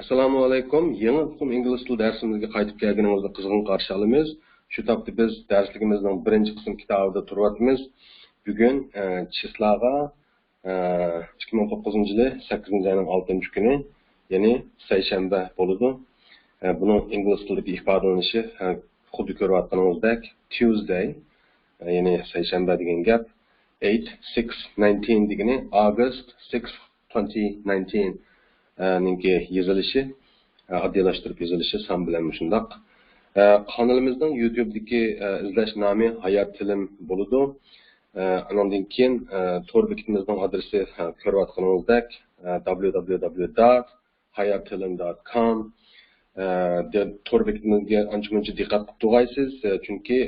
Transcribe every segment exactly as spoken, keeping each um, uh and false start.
ئەسسالامۇ ئەلەيكۇم. يېڭى قىسىم ئىنگلىز تىلى دەرسىمىزگە قايتىپ كەلگىنىڭىزنى قىزغىن قارشى ئالىمىز. شۇ تاپتا بىز دەرسلىكىمىزنىڭ بىرىنچى قىسىم كىتابىدا تۇرۇۋاتىمىز. بۈگۈن، ئە، چىسلاغا، ئە، ئىككى مىڭ توققۇزىنچى يىلى سەككىزىنچى ئاينىڭ ئالتىنچى كۈنى، يەنى سەيشەنبە بولىدۇ. ئە، بۇنىڭ ئىنگلىز تىلىدىكى ئىپادىلىنىشى، ئە، خۇددى كۆرۈۋاتقىنىڭىزدەك Tuesday، ئە، يەنى سەيشەنبە دېگەن گەپ. Eight six nineteen دېگىنى August six twenty nineteen نىڭكى يېزىلىشى، ئاددىيلاشتۇرۇپ يېزىلىشى سان بىلەن مۇشۇنداق. قانىلىمىزنىڭ يۇتۇبتىكى ئىزدەش نامى ھايات تىلىم بولىدۇ. ئانىڭدىن كېيىن تور بېكىتىمىزنىڭ ئادرېسى كۆرۈۋاتقىنىڭىزدەك، www dot hayattilim dot com. تور بېكىتىمىزگە ئانچە مۇنچە دىققەت قىلىپ تۇرغايسىز، چۈنكى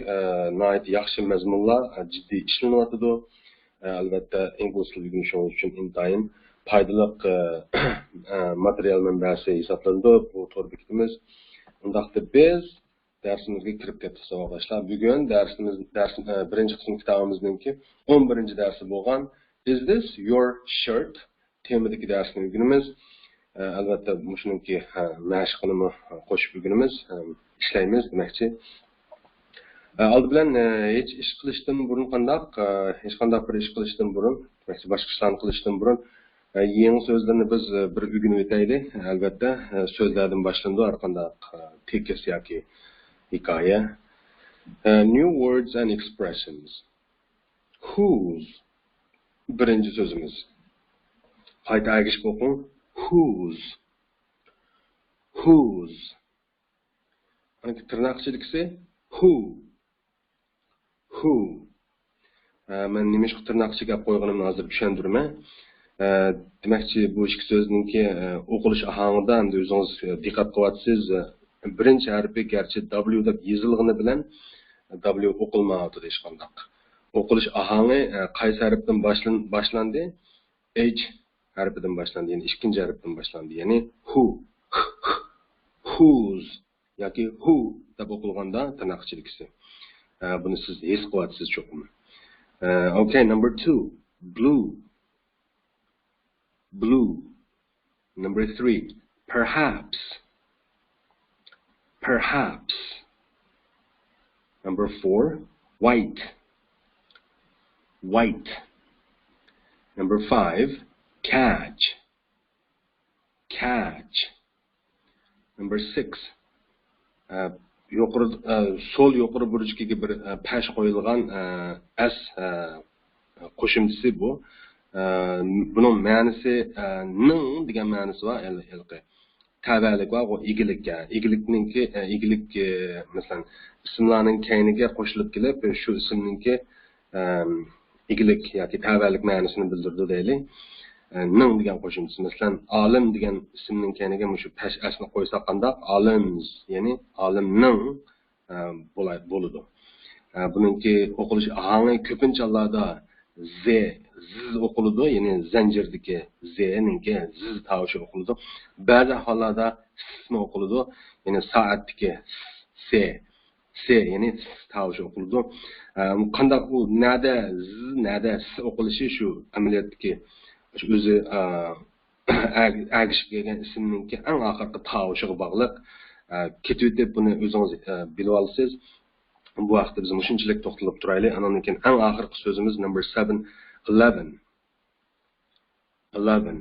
ناھايىتى ياخشى مەزمۇنلار جىددىي ئىشلىنىۋاتىدۇ. ئەلۋەتتە، ئىنگلىز تىلى ئۆگىنىشىڭىز ئۈچۈن ئىنتايىن پايدىلىق ماتېرىيال مەنبەسى ھېسابلىنىدۇ بۇ تور بېكىتىمىز. ئۇنداقتا بىز دەرسىمىزگە كىرىپ كەتتۇق، ساۋاقداشلار. بۈگۈن دەرسىمىز، دەرس، بىرىنچى قىسىم كىتابىمىزنىڭكى ئون بىرىنچى دەرسى بولغان Is this your shirt تېمىدىكى دەرسنى ئۆگىنىمىز. ئەلۋەتتە، مۇشۇنىڭكى مەشىقىنىمۇ قوشۇپ ئۆگىنىمىز، ئىشلەيمىز دېمەكچى. ئالدى بىلەن، ھېچ ئىش قىلىشتىن بۇرۇن قانداق، ھېچقانداق بىر ئىش قىلىشتىن بۇرۇن، دېمەكچى، باشقا ئىشلارنى قىلىشتىن بۇرۇن، يېڭى سۆزلەرنى بىز بىر ئۆگىنىۋېتەيلى. ئەلۋەتتە، سۆزلەردىن باشلىنىدۇ ھەر قانداق تېكىست ياكى ھېكايە. New words and expressions. Whose. بىرىنچى سۆزىمىز. قايتا ئەگىشىپ ئوقۇڭ. Whose. Whose. ئاندىن تىرناق ئىچىدىكىسى who. Who. ئە، مەن نېمىشقا تىرناق ئىچىگە ئەپ قويغىنىمنى ھازىر چۈشەندۈرىمەن. ئە، دېمەكچى، بۇ ئىككى سۆزنىڭكى، ئە، ئوقۇلۇش ئاھاڭىدا ئەمدى ئۆزىڭىز، ئە، دىققەت قىلىۋاتىسىز. ئە، بىرىنچى ھەرپى گەرچە W دەپ يېزىلغىنى بىلەن W ئوقۇلمايۋاتىدۇ ھېچقانداق. ئوقۇلۇش ئاھاڭى، ئە، قايسى ھەرپتىن باشلىن-، باشلاندى؟ H ھەرپىدىن باشلاندى، يەنى ئىككىنچى ھەرپتىن باشلاندى. يەنى who، whose ياكى who دەپ ئوقۇلغاندا تىرناق ئىچىدىكىسى. ئە، بۇنى سىز ھېس قىلىۋاتىسىز چوقۇم. ئە، okay, number two, blue. Blue. Number three, perhaps. Perhaps. Number four, white. White. Number five, catch. Catch. Number six. ئە، يۇقىرى، ئە، سول يۇقىرى بۇرجىكىگە بىر، ئە، پەش قويۇلغان، ئە، ئەس، ئە، قوشۇمچىسى بۇ. ئە، بۇنىڭ مەنىسى، ئە، نىڭ دېگەن مەنىسى بار، ھېلىقى. تەۋەلىك بارغۇ، ئىگىلىك، ئە، ئىگىلىكنىڭكى، ئە، ئىگىلىك، ئە، مەسىلەن، ئىسىملارنىڭ كەينىگە قوشۇلۇپ كېلىپ، شۇ ئىسىمنىڭكى، ئە، ئىگىلىك ياكى تەۋەلىك مەنىسىنى بىلدۈرىدۇ دەيلى. ئە، نىڭ دېگەن قوشۇمچىسى. مەسىلەن، ئالىم دېگەن ئىسىمنىڭ كەينىگە مۇشۇ پەش ئەسنى قويساق قانداق؟ ئالىمز، يەنى ئالىمنىڭ، ئە، بولا-، بولىدۇ. ئە، بۇنىڭكى ئوقۇلۇش ئاھاڭى كۆپىنچە ھاللاردا زې، زىز ئوقۇلىدۇ، يەنى زەنجىردىكى زېنىڭكى زىز تاۋۇشى ئوقۇلىدۇ. بەزى ئەھۋاللاردا سىسمۇ ئوقۇلىدۇ، يەنى سائەتتىكى سې، سې، يەنى س تاۋۇشى ئوقۇلىدۇ. ئە، قانداق ئۇ نەدە ز، نەدە س ئوقۇلۇشى شۇ ئەمەلىيەتتىكى شۇ ئۆزى، ئە، ئەگ-، ئەگىشىپ كەلگەن ئىسىمنىڭكى ئەڭ ئاخىرقى تاۋۇشىغا باغلىق. ئە، كېتىۋېتىپ بۇنى ئۆزىڭىز، ئە، بىلىۋالىسىز. بۇ ھەقتە بىز مۇشۇنچىلىك توختىلىپ تۇرايلى. ئانىڭدىن كېيىن ئەڭ ئاخىرقى سۆزىمىز number seven، eleven. Eleven.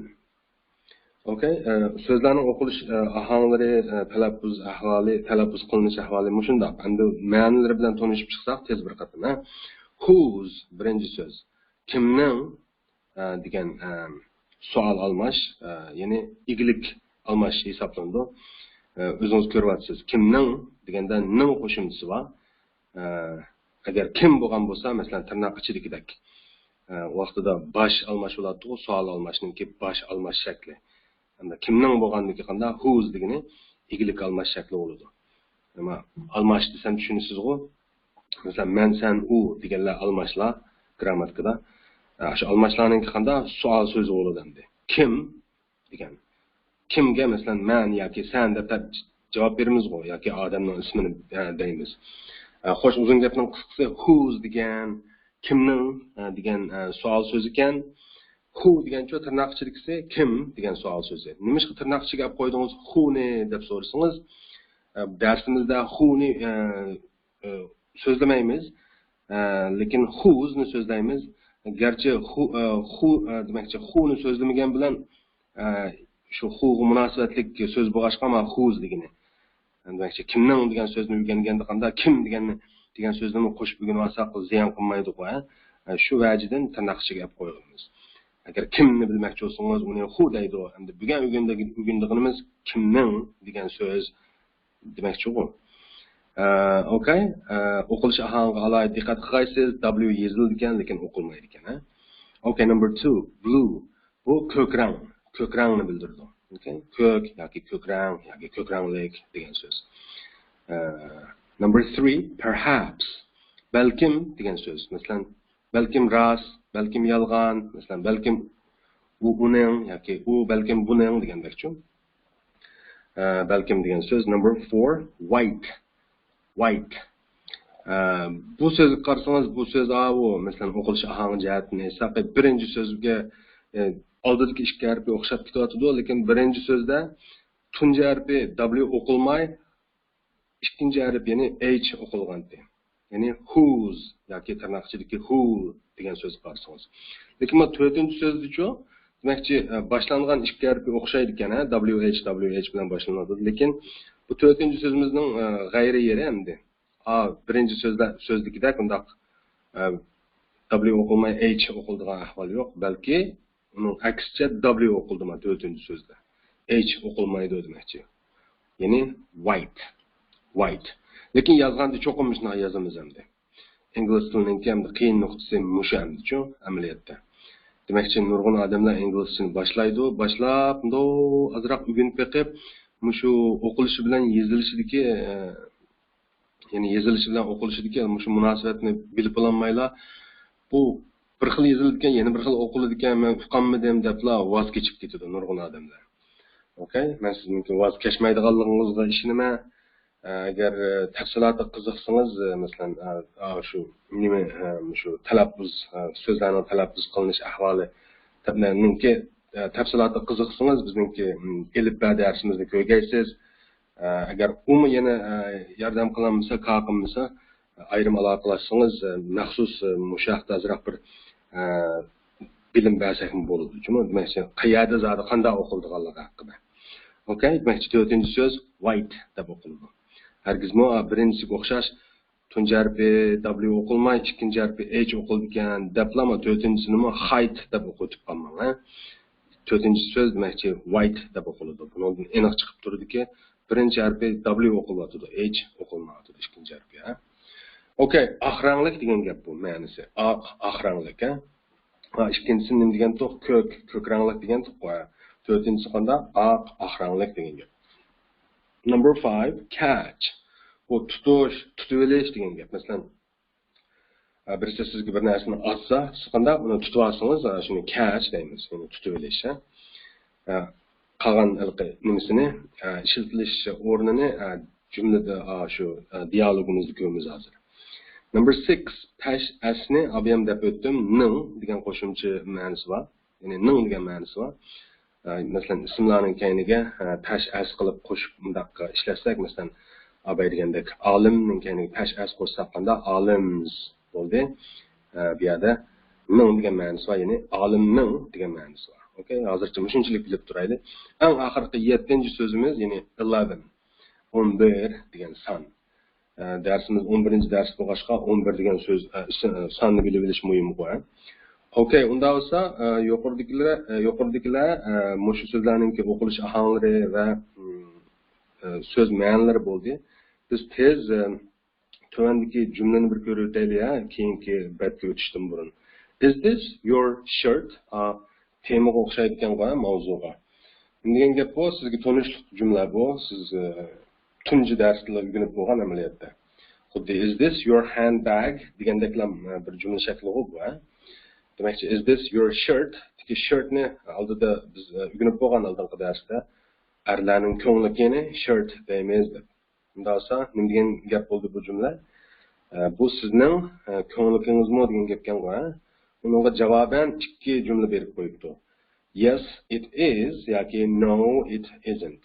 Okay، ئە، سۆزلەرنىڭ ئوقۇلۇش، ئە، ئاھاڭلىرى، ئە، تەلەپپۇز ئەھۋالى، تەلەپپۇز قىلىنىش ئەھۋالى مۇشۇنداق. ئەمدى مەنىلىرى بىلەن تونۇشۇپ چىقساق تېز بىر قېتىم، ھە؟ Whose، بىرىنچى سۆز. كىمنىڭ، ئە، دېگەن، ئە، سوئال ئالماش، ئە، يەنى ئىگىلىك ئالماش ھېسابلىنىدۇ. ئە، ئۆزىڭىز كۆرۈۋاتىسىز. كىمنىڭ دېگەندە نىڭ قوشۇمچىسى بار. ئە، ئەگەر كىم بولغان بولسا، مەسىلەن، تىرناق ئىچىدىكىدەك، ئە، ۋاقتىدا باش ئالماش بولاتتىغۇ، سوئال ئالماشنىڭكى باش ئالماش شەكلى. ئەمدى كىمنىڭ بولغاندىكى قانداق؟ Whose دېگىنى ئىگىلىك ئالماش شەكلى بولىدۇ. ئەمما ئالماش دېسەم چۈشىنىسىزغۇ؟ مەسىلەن، مەن، سەن، ئۇ دېگەنلەر ئالماشلار گرامماتىكىدا. ئە، شۇ ئالماشلارنىڭكى قانداق؟ سوئال سۆزى بولىدۇ ئەمدى. كىم دېگەن. كىمگە، مەسىلەن، مەن ياكى سەن دەپ، دەپ جاۋاب بېرىمىزغۇ، ياكى ئادەمنىڭ ئىسمىنى، ئە، دەيمىز. ئە، خوش، ئۇزۇن گەپنىڭ قىسقىسى، whose دېگەن، كىمنىڭ، ئە، دېگەن، ئە، سوئال سۆزى ئىكەن. Who دېگەنچۇ تىرناق ئىچىدىكىسى كىم دېگەن سوئال سۆزى. نېمىشقا تىرناق ئىچىگە ئەپ قويدىڭىز who نى دەپ سورىسىڭىز، ئە، دەرسىمىزدە who نى، ئە، ئە، سۆزلىمەيمىز. ئە، لېكىن whose نى سۆزلەيمىز. گەرچە who، ئە، who، ئە، دېمەكچى، who نى سۆزلىمىگەن بىلەن، ئە، شۇ who غا مۇناسىۋەتلىك سۆز بولغاچقا، مانا whose دېگىنى. دېمەكچى، كىمنىڭ دېگەن سۆزنى ئۆگەنگەندە قاندا كىم دېگەننى، دېگەن سۆزنىمۇ قوشۇپ ئۆگىنىۋالساق زىيان قىلمايدۇغۇ، ھە؟ شۇ ۋەجىدىن تىرناق ئىچىگە ئەپ قويغىنىمىز. ئەگەر كىمنى بىلمەكچى بولسىڭىز، ئۇنى who دەيدۇ. ئەمدى بۈگۈن ئۆگەندىغىنىمىز كىمنىڭ دېگەن سۆز دېمەكچىغۇ. ئە، ئوكەي. ئە، ئوقۇلۇش ئاھاڭىغا ئالاھىدە دىققەت قىلغايسىز. W يېزىلىدىكەن، لېكىن ئوقۇلمايدىكەن، ھە؟ ئوكەي، number two، blue. بۇ كۆك رەڭ، كۆك رەڭنى بىلدۈرىدۇ. ئوكەي؟ كۆك ياكى كۆك رەڭ ياكى كۆك رەڭلىك دېگەن سۆز. ئە، number three، perhaps. بەلكىم دېگەن سۆز. مەسىلەن، بەلكىم راست، بەلكىم يالغان، مەسىلەن، بەلكىم ئۇ ئۇنىڭ ياكى ئۇ بەلكىم بۇنىڭ دېگەندەكچۇ. ئە، بەلكىم دېگەن سۆز. Number four، white. White. ئە، بۇ سۆزگە قارىسىڭىز، بۇ سۆز ئاۋۇ، مەسىلەن، ئوقۇلۇش ئاھاڭى جەھەتتىن ئېيتساق، بىرىنچى سۆزگە، ئە، ئالدىدىكى ئىككى ھەرپى ئوخشاپ كېتىۋاتىدۇ، لېكىن بىرىنچى سۆزدە تۇنجى ھەرپى W ئوقۇلماي، ئىككىنچى ھەرپ، يەنى H ئوقۇلغانتى. يەنى whose ياكى تىرناق ئىچىدىكى who دېگەن سۆزگە قارىسىڭىز. لېكىن مانا تۆتىنچى سۆزدىچۇ، دېمەكچى، ئە، باشلانغان ئىككى ھەرپى ئوخشايدىكەن، ھە، W H، W H بىلەن باشلىنىدۇ. لېكىن بۇ تۆتىنچى سۆزىمىزنىڭ، ئە، غەيرىي يېرى ئەمدى. ئا، بىرىنچى سۆزلە-، سۆزدىكىدەك ئۇنداق، ئە، W ئوقۇلماي H ئوقۇلىدىغان ئەھۋال يوق، بەلكى ئۇنىڭ ئەكسىچە W ئوقۇلدىمۇ تۆتىنچى سۆزدە. H ئوقۇلمايدۇ دېمەكچى. يەنى white. White. لېكىن يازغاندا چوقۇم مۇشۇنداق يازىمىز ئەمدى. ئىنگلىز تىلىنىڭكى ئەمدى قىيىن نۇقتىسى مۇشۇ ئەمدىچۇ ئەمەلىيەتتە. دېمەكچى، نۇرغۇن ئادەملەر ئىنگلىزچىنى باشلايدۇ. باشلاپ، مۇنداق ئازراق ئۆگىنىپ بېقىپ، مۇشۇ ئوقۇلۇشى بىلەن يېزىلىشىدىكى، ئە، يەنى يېزىلىشى بىلەن ئوقۇلۇشىدىكى مۇشۇ مۇناسىۋەتنى بىلىپ بولالمايلا، بۇ بىر خىل يېزىلىدىكەن، يەنە بىر خىل ئوقۇلىدىكەن، مەن ئۇقالمىدىم دەپلا ۋاز كېچىپ كېتىدۇ نۇرغۇن ئادەملەر. ئوكەي، مەن سىزنىڭكى ۋاز كەچمەيدىغانلىقىڭىزغا ئىشىنىمەن. ئە، ئەگەر، ئە، تەپسىلاتىغا قىزىقسىڭىز، ئە، مەسىلەن، ئە، ئا، شۇ نېمە، ئە، شۇ تەلەپپۇز، ئە، سۆزلەرنىڭ تەلەپپۇز قىلىنىش ئەھۋالى، تەپنىڭكى، ئە، تەپسىلاتىغا قىزىقسىڭىز، بىزنىڭكى، م، ئېلىپبە دەرسىمىزنى كۆرگەيسىز. ئە، ئەگەر ئۇمۇ يەنە، ئە، ياردەم قىلالمىسا، كار قىلمىسا، ئايرىم ئالاقىلاشسىڭىز، ئە، مەخسۇس، ئە، مۇشۇ ھەقتە ئازراق بىر، ئە، بىلىم بەرسەكمۇ بولىدۇ. شۇمۇ دېمەكچى، قەيەردە زادى قانداق ئوقۇلىدىغانلىقى ھەققىدە. ئوكەي، دېمەكچى، تۆتىنچى سۆز white دەپ ئوقۇلىدۇ. ھەرگىزمۇ، ئا، بىرىنچىسىگە ئوخشاش تۇنجى ھەرپى W ئوقۇلماي، ئىككىنچى ھەرپى H ئوقۇلىدىكەن دەپلا، تۆتىنچىسىنىمۇ height دەپ ئوقۇتۇپ قالماڭ، ھە. تۆتىنچى سۆز دېمەكچى white دەپ ئوقۇلىدۇ. بۇنىڭدىن ئېنىق چىقىپ تۇرىدۇكى، بىرىنچى ھەرپى W ئوقۇلۇۋاتىدۇ، H ئوقۇلمايۋاتىدۇ ئىككىنچى ھەرپى، ھە. ئوكەي، ئاق رەڭلىك دېگەن گەپ بۇ مەنىسى. ئاق، ئاق رەڭلىك، ھە. ھا، ئىككىنچىسى نېمە دېگەنتۇق؟ كۆك، كۆك رەڭلىك دېگەنتۇق، ھە. تۆتىنچىسى قانداق؟ ئاق، ئاق رەڭلىك دېگەن گەپ. Number five، catch. بۇ تۇتۇش، تۇتۇۋېلىش دېگەن گەپ. مەسىلەن، ئە، بىرسى سىزگە بىر نەرسىنى ئاتسا، سىز قانداق ئۇنى تۇتۇۋالسىڭىز، ئە، شۇنى catch دەيمىز، يەنى تۇتۇۋېلىش، ھە. ئە، قالغان ھېلىقى نېمىسىنى، ئە، ئىشلىتىلىش ئورنىنى، ئە، جۈملىدە، ئا، شۇ، ئە، دىيالوگىمىزدا كۆرىمىز ھازىر. Number six، پەش ئەسنى ئابىيام دەپ ئۆتتۈم، نىڭ دېگەن قوشۇمچە مەنىسى بار. يەنى نىڭ دېگەن مەنىسى بار. ئە، مەسىلەن، ئىسىملارنىڭ كەينىگە، ئە، پەش ئەس قىلىپ قوشۇپ مۇنداق ئىشلەتسەك، مەسىلەن، ئاباي دېگەندەك، ئالىمنىڭ كەينىگە پەش ئەس قوشساق قانداق؟ ئالىمز بولدى. ئە، بۇ يەردە نىڭ دېگەن مەنىسى بار، يەنى ئالىمنىڭ دېگەن مەنىسى بار. ئوكەي، ھازىرچە مۇشۇنچىلىك بىلىپ تۇرايلى. ئەڭ ئاخىرقى يەتتىنچى سۆزىمىز، يەنى eleven، ئون بىر دېگەن سان. ئە، دەرسىمىز ئون بىرىنچى دەرس بولغاچقا، ئون بىر دېگەن سۆز، ئە، س-، ئە، ساننى بىلىۋېلىش مۇھىم غۇ، ھە. ئوكەي، ئۇنداق بولسا، ئە، يۇقىرىدىكىلەر، ئە، يۇقىرىدىكىلەر، ئە، مۇشۇ سۆزلەرنىڭكى ئوقۇلۇش ئاھاڭلىرى ۋە، ئىم، ئە، سۆز مەنىلىرى بولدى. بىز تېز، ئە، تۆۋەندىكى جۈملىنى بىر كۆرۈۋېتەيلى، ھە، كېيىنكى بەتكە ئۆتۈشتىن بۇرۇن. Is this your shirt؟ ئا، تېمىغا ئوخشايدىكەن غۇ، ھە، ماۋزۇغا. نېمە دېگەن گەپ بۇ؟ سىزگە تونۇشلۇق جۈملە بۇ. سىز، ئە، تۇنجى دەرستىلا ئۆگىنىپ بولغان ئەمەلىيەتتە. خۇددى، Is this your handbag؟ دېگەندەكلا، ئە، بىر جۈملە شەكلىغۇ بۇ، ھە. دېمەكچى، Is this your shirt؟ تېكى shirt نى ئالدىدا بىز، ئە، ئۆگىنىپ بولغان ئالدىنقى دەرستە. ئەرلەرنىڭ كۆڭلىكىنى shirt دەيمىز دەپ. ئۇنداقسا، نېمە دېگەن گەپ بولدى بۇ جۈملە؟ ئە، بۇ سىزنىڭ، ئە، كۆڭلىكىڭىزمۇ دېگەن گەپكەن غۇ، ھە؟ ئۇنىڭغا جاۋابەن ئىككى جۈملە بېرىپ قويۇپتۇ. Yes, it is ياكى No, it isn't.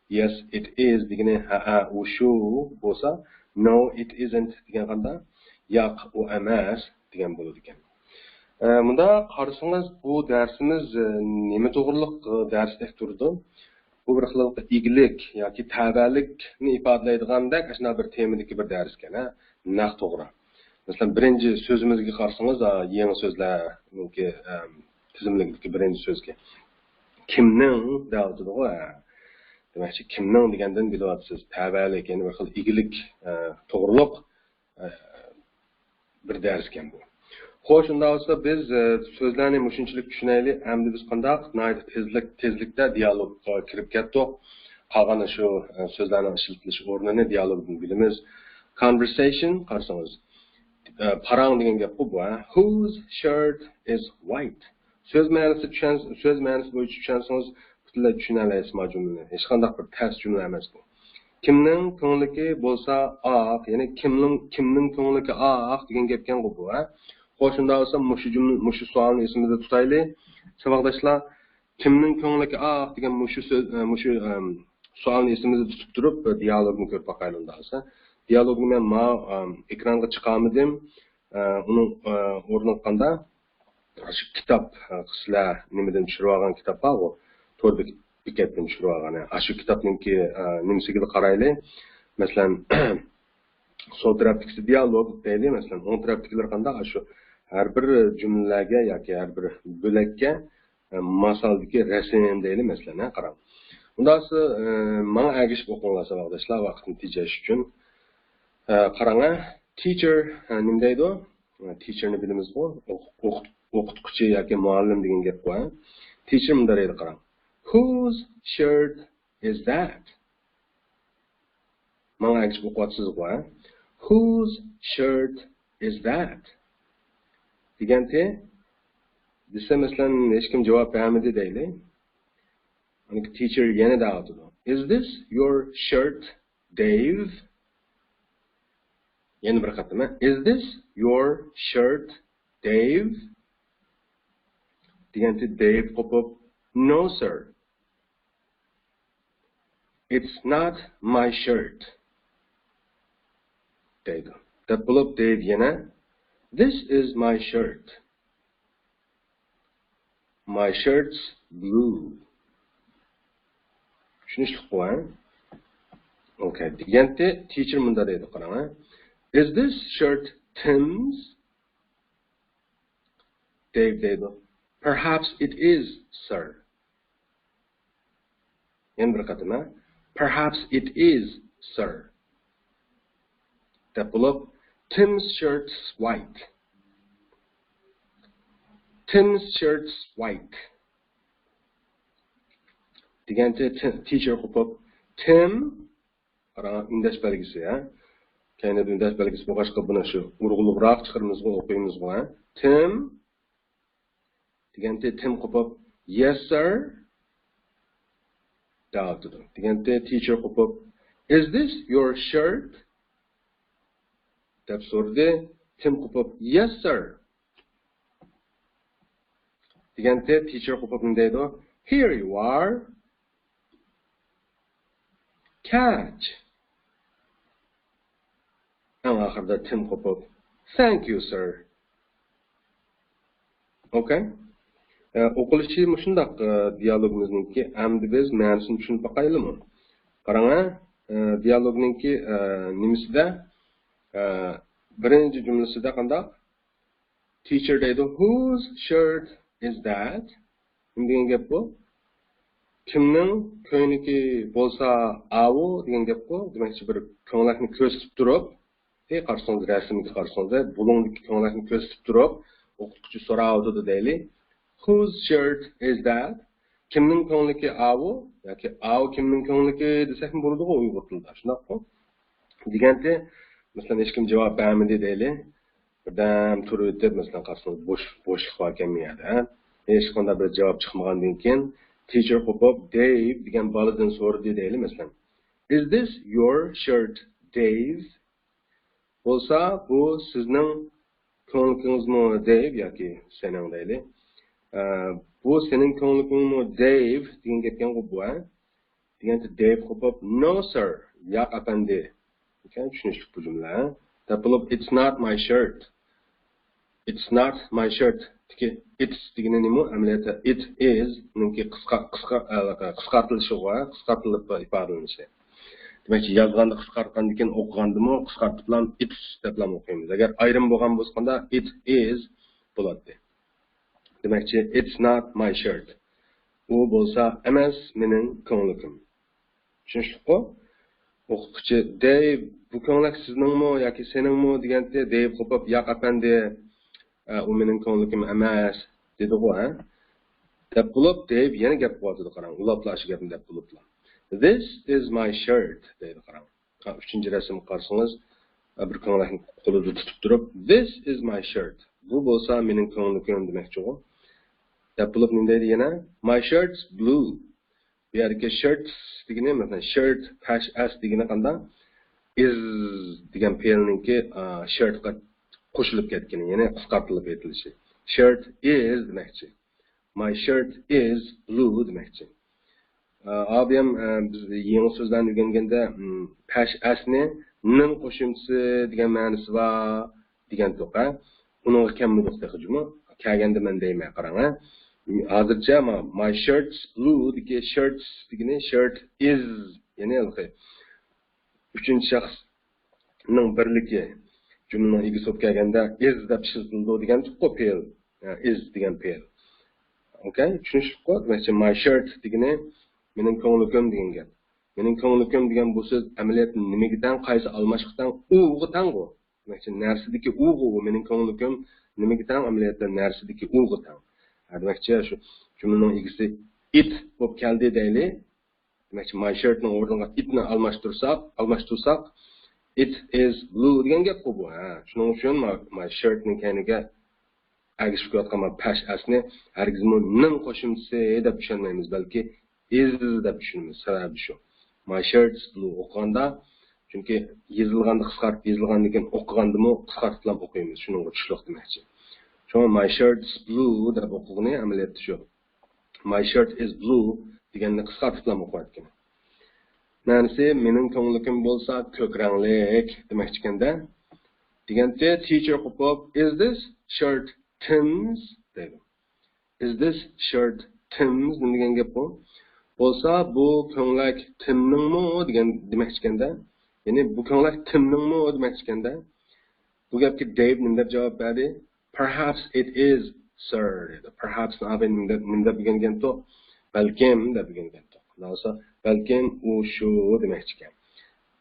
Yes, it is دېگىنى ھەئە، ئۇ شۇ بولسا، No, it isn't دېگەن قانداق؟ ياق، ئۇ ئەمەس دېگەن بولىدىكەن. ئە، مۇنداق قارىسىڭىز، بۇ دەرسىمىز، ئە، نېمە توغرىلىق، ئە، دەرستەك تۇرىدۇ؟ بۇ بىر خىل ئىگىلىك ياكى تەۋەلىكنى ئىپادىلەيدىغاندەك ئاشۇنداق بىر تېمىدىكى بىر دەرسكەن، ھە؟ نەق توغرا. مەسىلەن، بىرىنچى سۆزىمىزگە قارىسىڭىز، ھە، يېڭى سۆزلەرنىڭكى، ئەم، تىزىملىكىدىكى بىرىنچى سۆزگە. كىمنىڭ دەۋاتىدىغۇ، ھە. دېمەكچى، كىمنىڭ دېگەندىن بىلىۋاتىسىز. تەۋەلىك، يەنى بىر خىل ئىگىلىك، ئە، توغرۇلۇق، ئە، بىر دەرسكەن بۇ. خوش، ئۇنداق بولسا بىز، ئە، سۆزلەرنى مۇشۇنچىلىك چۈشىنەيلى. ئەمدى بىز قانداق ناھايىتى تېزلىك، تېزلىكتە دىيالوگقا كىرىپ كەتتۇق. قالغان شۇ، ئە، سۆزلەرنىڭ ئىشلىتىلىش ئورنىنى دىيالوگدىن بىلىمىز. Conversation قارىسىڭىز، ئە، پاراڭ دېگەن گەپقۇ بۇ، ھە. Whose shirt is white؟ سۆز مەنىسى چۈشەن-، سۆز مەنىسى بويىچە چۈشەنسىڭىز، پۈتۈنلەي چۈشىنەلەيسىز ما جۈملىنى. ھېچقانداق بىر تەس جۈملە ئەمەس بۇ. كىمنىڭ كۆڭلىكى بولسا ئاق، يەنى كىمنىڭ، كىمنىڭ كۆڭلىكى ئاق دېگەن گەپكەنغۇ بۇ، ھە؟ خوش، شۇنداق بولسا مۇشۇ جۈملە، مۇشۇ سوئالنى ئېسىمىزدە تۇتايلى. ساۋاقداشلار، كىمنىڭ كۆڭلىكى ئاق دېگەن مۇشۇ سۆز، مۇشۇ، ئەم، سوئالنى ئېسىمىزدە تۇتۇپ تۇرۇپ، دىيالوگنى كۆرۈپ باقايلى ئۇنداق بولسا. دىيالوگنى مەن ما، ئەم، ئېكرانغا چىقارمىدىم. ئە، ئۇنىڭ، ئە، ئورنىغا قاندا؟ ئاشۇ كىتاب، ئە، سىلەر نېمىدىن چۈشۈرۈۋالغان كىتاب بارغۇ؟ تور بېك-، بېكەتتىن چۈشۈرۈۋالغان. ئاشۇ كىتابنىڭكى، ئە، نېمىسىگىلا قارايلى. مەسىلەن، سول تەرەپتىكىسى دىيالوگ دەيلى، مەسىلەن، ئوڭ تەرەپتىكىلەر قانداق؟ ئاشۇ ھەر بىر جۈملىلەرگە ياكى ھەر بىر بۆلەككە، ئە، ماسالدىكى رەسىم دەيلى، مەسىلەن، ھە، قاراڭ. ئۇنداقسا، ئە، ماڭا ئەگىشىپ ئوقۇڭلار، ساۋاقداشلار، ۋاقىتنى تېجەش ئۈچۈن. ئە، قاراڭ، ھە، تىچېر، ئە، نېمە دەيدۇ؟ تىچېرنى بىلىمىزغۇ؟ ئوق-، ئوقۇت-، ئوقۇتقۇچى ياكى مۇئەللىم دېگەن گەپقۇ، ھە؟ تىچېر مۇنداق دەيدۇ، قاراڭ. Whose shirt is that؟ ماڭا ئەگىشىپ ئوقۇۋاتىسىزغۇ، ھە؟ Whose shirt is that؟ دېگەنتى، دېسە، مەسىلەن، ھېچكىم جاۋاب بەرمىدى دەيلى. ئاندىن تىچېر يەنە دەۋاتىدۇ. Is this your shirt, Dave؟ يەنە بىر قېتىم، ھە؟ Is this your shirt, Dave؟ دېگەنتى دېيىپ قوپۇپ، No, sir. It's not my shirt. دەيدۇ. دەپ بولۇپ دېيىپ يەنە، This is my shirt. My shirt's blue. چۈشىنىشلىكقۇ، ھە؟ ئوكەي. دېگەنتى تىچېر مۇنداق دەيدۇ، قاراڭ، ھە؟ Is this shirt Tim's? دېيىپ دەيدۇ. Perhaps it is, sir. يەنە بىر قېتىم، ھە؟ Perhaps it is, sir. دەپ بولۇپ، Tim's shirt's white. Tim's shirt's white. دېگەنتى تىچېر قوپۇپ، تىم، قاراڭ، ئۈندەش بەلگىسى، ھە؟ كەينىدە ئۈندەش بەلگىسى بولغاچقا، بۇنى شۇ ئۇرغۇلۇقراق چىقىرىمىزغۇ، ئوقۇيمىزغۇ، ھە؟ تىم. دېگەنتى تىم قوپۇپ، Yes, sir. دەۋاتىدۇ. دېگەنتى تىچېر قوپۇپ، Is this your shirt? دەپ سورىدى. تىم قوپۇپ، Yes, sir. دېگەنتى تىچېر قوپۇپ نېمە دەيدۇ؟ Here you are. Catch. ئەڭ ئاخىرىدا تىم قوپۇپ، Thank you, sir. ئوكەي. ئە، ئوقۇلۇشى مۇشۇنداق، ئە، دىيالوگىمىزنىڭكى. ئەمدى بىز مەنىسىنى چۈشىنىپ باقايلىمۇ؟ قاراڭ، ئە، دىيالوگنىڭكى، ئە، نېمىسىدە، ئە، بىرىنچى جۈملىسىدە قانداق؟ تىچېر دەيدۇ، Whose shirt is that? نېمە دېگەن گەپ بۇ؟ كىمنىڭ كۆينىكى بولسا ئاۋۇ دېگەن گەپقۇ. دېمەكچى، بىر كۆڭلەكنى كۆرسىتىپ تۇرۇپ، ھەي، قارىسىڭىز، رەسىمگە قارىسىڭىز، ھەي، بۇلۇڭدىكى كۆڭلەكنى كۆرسىتىپ تۇرۇپ، ئوقۇتقۇچى سوراۋاتىدۇ دەيلى. Whose shirt is that? كىمنىڭ كۆڭلىكى ئاۋۇ؟ ياكى ئاۋۇ كىمنىڭ كۆڭلىكى دېسەكمۇ بولىدىغۇ ئۇيغۇر تىلىدا، شۇنداققۇ؟ دېگەنتى، مەسىلەن، ھېچكىم جاۋاب بەرمىدى دەيلى. بىردەم تۇرۇۋېتىپ، مەسىلەن، قارىسىڭىز، بوش، بوشلۇق باركەن بۇ يەردە، ھە؟ ھېچقانداق بىر جاۋاب چىقمىغاندىن كېيىن، تىچېر قوپۇپ، دېيىپ دېگەن بالىدىن سورىدى دەيلى، مەسىلەن. Is this your shirt, Dave? بولسا، بۇ سىزنىڭ كۆڭلىكىڭىزمۇ دېيىپ ياكى سېنىڭ دەيلى. ئە، بۇ سېنىڭ كۆڭلىكىڭمۇ دېيىپ دېگەن گەپكەنغۇ بۇ، ھە؟ دېگەنچە دېيىپ قوپۇپ، "No, sir." ياق، ئەپەندى. ئوكەي، چۈشىنىشلىك بۇ جۈملە. دەپ بولۇپ، "It's not my shirt." "It's not my shirt." تىكى "it's" دېگىنى نېمە؟ ئەمەلىيەتتە "it is" نىڭكى قىسقا، قىسقا، ئە، قىسقارتىلىشىغۇ، قىسقارتىلىپ ئىپادىلىنىشى. دېمەكچى، يازغاندا قىسقارتقاندىن كېيىن ئوقۇغاندىمۇ قىسقارتىپلام "it's" دەپلام ئوقۇيمىز. ئەگەر ئايرىم بولغان بولسا، "It is" بولاتتى. دېمەكچى، "It's not my shirt." ئۇ بولسا ئەمەس مېنىڭ كۆڭلىكىم. چۈشىنىشلىكقۇ؟ ئوقۇتقۇچى، "دېيىپ، بۇ كۆڭلەك سىزنىڭمۇ ياكى سېنىڭمۇ؟" دېگەنتى، دېيىپ قوپۇپ، "ياق، ئەپەندى، ئە، ئۇ مېنىڭ كۆڭلىكىم ئەمەس" دېدىغۇ، ھە؟ دەپ بولۇپ، دېيىپ يەنە گەپ قىلىۋاتىدۇ، قاراڭ. ئۇلاپلا ئاشۇ گەپنى دەپ بولۇپلا. "This is my shirt" دەيدۇ، قاراڭ. ھە، ئۈچىنچى رەسىمگە قارىسىڭىز، ھە، بىر كۆڭلەكنى قولىدا تۇتۇپ تۇرۇپ، "This is my shirt." بۇ بولسا مېنىڭ كۆڭلىكىم دېمەكچىغۇ. دەپ بولۇپ نېمە دەيدۇ يەنە؟ "My shirt's blue." بۇ يەردىكى "shirts" دېگىنى، مەسىلەن، "shirt" پەش ئەس دېگىنى قانداق؟ "Is" دېگەن پېئىلنىڭكى، ئا، "shirt" قا قوشۇلۇپ كەتكىنى، يەنى قىسقارتىلىپ ئېيتىلىشى. "Shirt is" دېمەكچى. "My shirt is blue" دېمەكچى. ئا، ئابىيەم، ئە، بىز يېڭى سۆزلەرنى ئۆگەنگەندە، م، پەش ئەسنى "نىڭ" قوشۇمچىسى دېگەن مەنىسى بار دېگەنتۇق، ھە؟ ئۇنىڭغا كەلمىدۇق تېخى جۇمۇ. كەلگەندە مەن دەيمەن، قاراڭ، ھە؟ ھازىرچە ما-، "My shirt's blue" دىكى "shirts" دېگىنى "shirt is"، يەنى ھېلىقى ئۈچىنچى شەخسنىڭ بىرلىكى جۈملىنىڭ ئىگىسى بولۇپ كەلگەندە "is" دەپ ئىشلىتىلىدۇ دېگەنتۇققۇ پېئىل. ھە، "is" دېگەن پېئىل. ئوكەي؟ چۈشىنىشلىكقۇ؟ دېمەكچى، "My shirt" دېگىنى مېنىڭ كۆڭلىكىم دېگەن گەپ. "مېنىڭ كۆڭلۈكۈم" دېگەن بۇ سۆز ئەمەلىيەتتە نېمىگە تەڭ؟ قايسى ئالماشقا تەڭ؟ "ئۇ"غا تەڭغۇ. دېمەكچى، نەرسىدىكى "ئۇ"غۇ ئۇ. "مېنىڭ كۆڭلىكىم" نېمىگە تەڭ؟ ئەمەلىيەتتە نەرسىدىكى "ئۇ"غا تەڭ. ھە، دېمەكچى، شۇ جۈملىنىڭ ئىگىسى "it" بولۇپ كەلدى دەيلى. دېمەكچى، "My shirt"نىڭ ئورنىغا "it"نى ئالماشتۇرساق، ئالماشتۇرساق، "It is blue" دېگەن گەپقۇ بۇ. ھە، شۇنىڭ ئۈچۈن ما-، "My shirt"نىڭ كەينىگە ئەگىشىپ كېلىۋاتقان ما پەش ئەسنى ھەرگىزمۇ "نىڭ" قوشۇمچىسى دەپ چۈشەنمەيمىز، بەلكى "is" دەپ چۈشىنىمىز. سەۋەبى شۇ. "My shirt's blue" ئوقۇغاندا، چۈنكى يېزىلغاندا قىسقارتىپ يېزىلغاندىن كېيىن ئوقۇغاندىمۇ قىسقارتىپلا ئوقۇيمىز. شۇنىڭغا چۈشلۈق دېمەكچى. شۇڭا "My shirt's blue" دەپ ئوقۇغىنى ئەمەلىيەتتە شۇ. "My shirt is blue" دېگەننى قىسقارتىپلا ئوقۇۋەتكىنى. مەنىسى، "مېنىڭ كۆڭلىكىم بولسا كۆك رەڭلىك" دېمەكچىكەندە. دېگەنتى تىچېر قوپۇپ، "Is this shirt Tim's؟" دەيدۇ. "Is this shirt Tim's؟" نېمە دېگەن گەپ بۇ؟ بولسا، "بۇ كۆڭلەك تىمنىڭمۇ؟" دېگەن دېمەكچىكەندە. يەنى، "بۇ كۆڭلەك تىمنىڭمۇ؟" دېمەكچىكەندە. بۇ گەپكە دېيىپ نېمە دەپ جاۋاب بەردى؟ "Perhaps it is, sir" دېدى. "Perhaps" نى ئاباي نېمە دەپ، نېمە دەپ ئۆگەنگەنتۇق؟ "بەلكىم" دەپ ئۆگەنگەنتۇق. بولسا، "بەلكىم ئۇ شۇ" دېمەكچىكەن.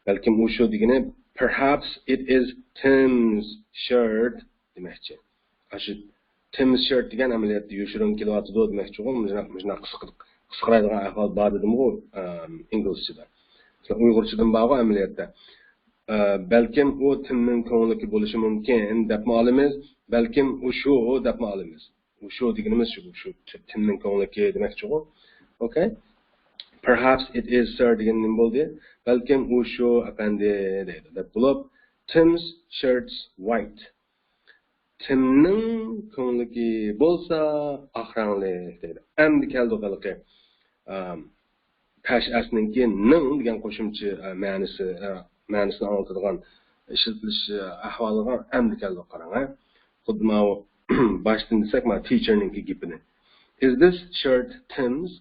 "بەلكىم ئۇ شۇ" دېگىنى "Perhaps it is Tim's shirt" دېمەكچى. ئاشۇ "Tim's shirt" دېگەن ئەمەلىيەتتە يوشۇرۇن كېلىۋاتىدۇ دېمەكچىغۇ. مۇشۇنداق، مۇشۇنداق قىسقا-، قىسقىرايدىغان ئەھۋال بار دېدىمغۇ، ئىنگلىزچىدا. مەسىلەن، ئۇيغۇرچىدىمۇ بارغۇ ئەمەلىيەتتە. ئە، "بەلكىم ئۇ تىمنىڭ كۆڭلىكى بولۇشى مۇمكىن" دەپمۇ ئالىمىز، "بەلكىم ئۇ شۇ" دەپمۇ ئالىمىز. ئۇ شۇ دېگىنىمىز شۇ، شۇ تىمنىڭ كۆڭلىكى دېمەكچىغۇ. ئوكەي. "Perhaps it is, sir" دېگەن نېمە بولدى؟ "بەلكىم ئۇ شۇ، ئەپەندى" دەيدۇ. دەپ بولۇپ، "Tim's shirt's white." تىمنىڭ كۆڭلىكى بولسا ئاق رەڭلىك دەيدۇ. ئەمدى كەلدۇق ھېلىقى، ئەم، پەش ئەسنىڭكى "نىڭ" دېگەن قوشۇمچە، ئە، مەنىسى، ئە، مەنىسىنى ئاڭلىتىدىغان ئىشلىتىلىش، ئە، ئەھۋالىغا ئەمدى كەلدۇق، قاراڭ، ھە. خۇددى ماۋۇ باشتىن دېسەك، مانا تىچېرنىڭكى گېپىنى. "Is this shirt Tim's؟"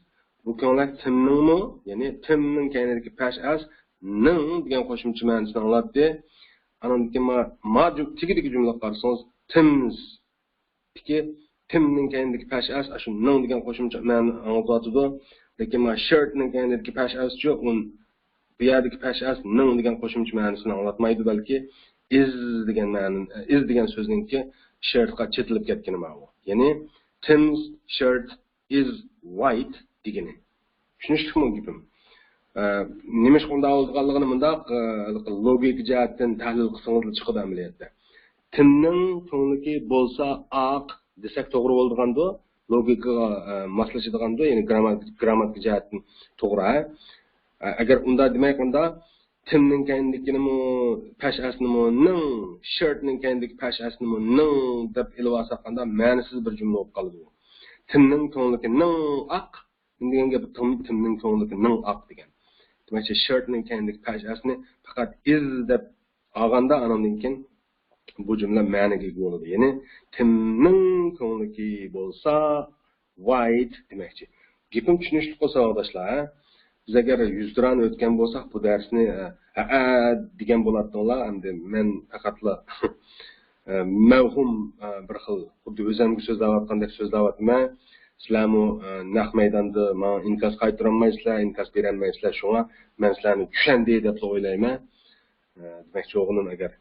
بۇ كۆڭلەك تىمنىڭمۇ؟ يەنى تىمنىڭ كەينىدىكى پەش ئەس "نىڭ" دېگەن قوشۇمچە مەنىسىنى ئاڭلاتتى. ئانىڭدىن كېيىن ما، ما جۈم-، تېگىدىكى جۈملىگە قارىسىڭىز، "Tim's" دىكى، تىمنىڭ كەينىدىكى پەش ئەس ئاشۇ "نىڭ" دېگەن قوشۇمچە مەنىنى ئاڭلىتىۋاتىدۇ. لېكىن ما "shirt" نىڭ كەينىدىكى پەش ئەسچۇ، ئۇن-، بۇ يەردىكى پەش ئەس "نىڭ" دېگەن قوشۇمچە مەنىسىنى ئاڭلاتمايدۇ، بەلكى "is" دېگەن مەنىنى، "is" دېگەن سۆزنىڭكى "shirt" قا چېتىلىپ كەتكىنى ماۋۇ. يەنى "Tim's shirt is white" دېگىنى. چۈشىنىشلىكمۇ گېپىم؟ ئە، نېمىشقا ئۇنداق بولىدىغانلىقىنى مۇنداق، ئە، لوگىكا جەھەتتىن تەھلىل قىلسىڭىزلا چىقىدۇ ئەمەلىيەتتە. "تىمنىڭ كۆڭلىكى بولسا ئاق" دېسەك توغرا بولىدىغاندۇ، لوگىكىغا، ئە، ماسلىشىدىغاندۇ، يەنى گرامماتىكا، گرامماتىكا جەھەتتىن توغرا، ھە؟ ئە، ئەگەر ئۇنداق دېمەك، ئۇندا تىمنىڭ كەينىدىكىنىمۇ، پەش ئەسنىمۇ نىڭ، شىرتنىڭ كەينىدىكى پەش ئەسنىمۇ نىڭ دەپ ئېلىۋالساق، ئاندا مەنىسىز بىر جۈملە بولۇپ قالىدۇ. تىمنىڭ كۆڭلىكى نىڭ ئاق. نېمە دېگەن گەپ؟ تىم، تىمنىڭ كۆڭلىكى نىڭ ئاق دېگەن. دېمەكچى، شىرتنىڭ كەينىدىكى پەش ئەسنى پەقەت ئىز دەپ ئالغاندا، ئانىڭدىن كېيىن بۇ جۈملە مەنىگە ئىگە بولىدۇ. يەنى تىمنىڭ كۆڭلىكى بولسا ۋايت دېمەكچى. گېپىم چۈشىنىشلىك بولسا، ساۋاقداشلار، ھە؟ بىز ئەگەر يۈزتۇرانە ئۆتكەن بولساق بۇ دەرسنى، ھە، ھە دېگەن بولاتتىڭلار. ئەمدى مەن پەقەتلا مەۋھۇم، بىر خىل خۇددى ئۆزەمگە سۆزلەۋاتقاندەك سۆزلەۋاتىمەن. سىلەرمۇ نەق مەيداندا ماڭا ئىنكاس قايتۇرالمايسىلەر، ئىنكاس بېرەلمەيسىلەر. شۇڭا مەن سىلەرنى چۈشەندى دەپلا ئويلايمەن. دېمەكچى بولغىنىم، ئەگەر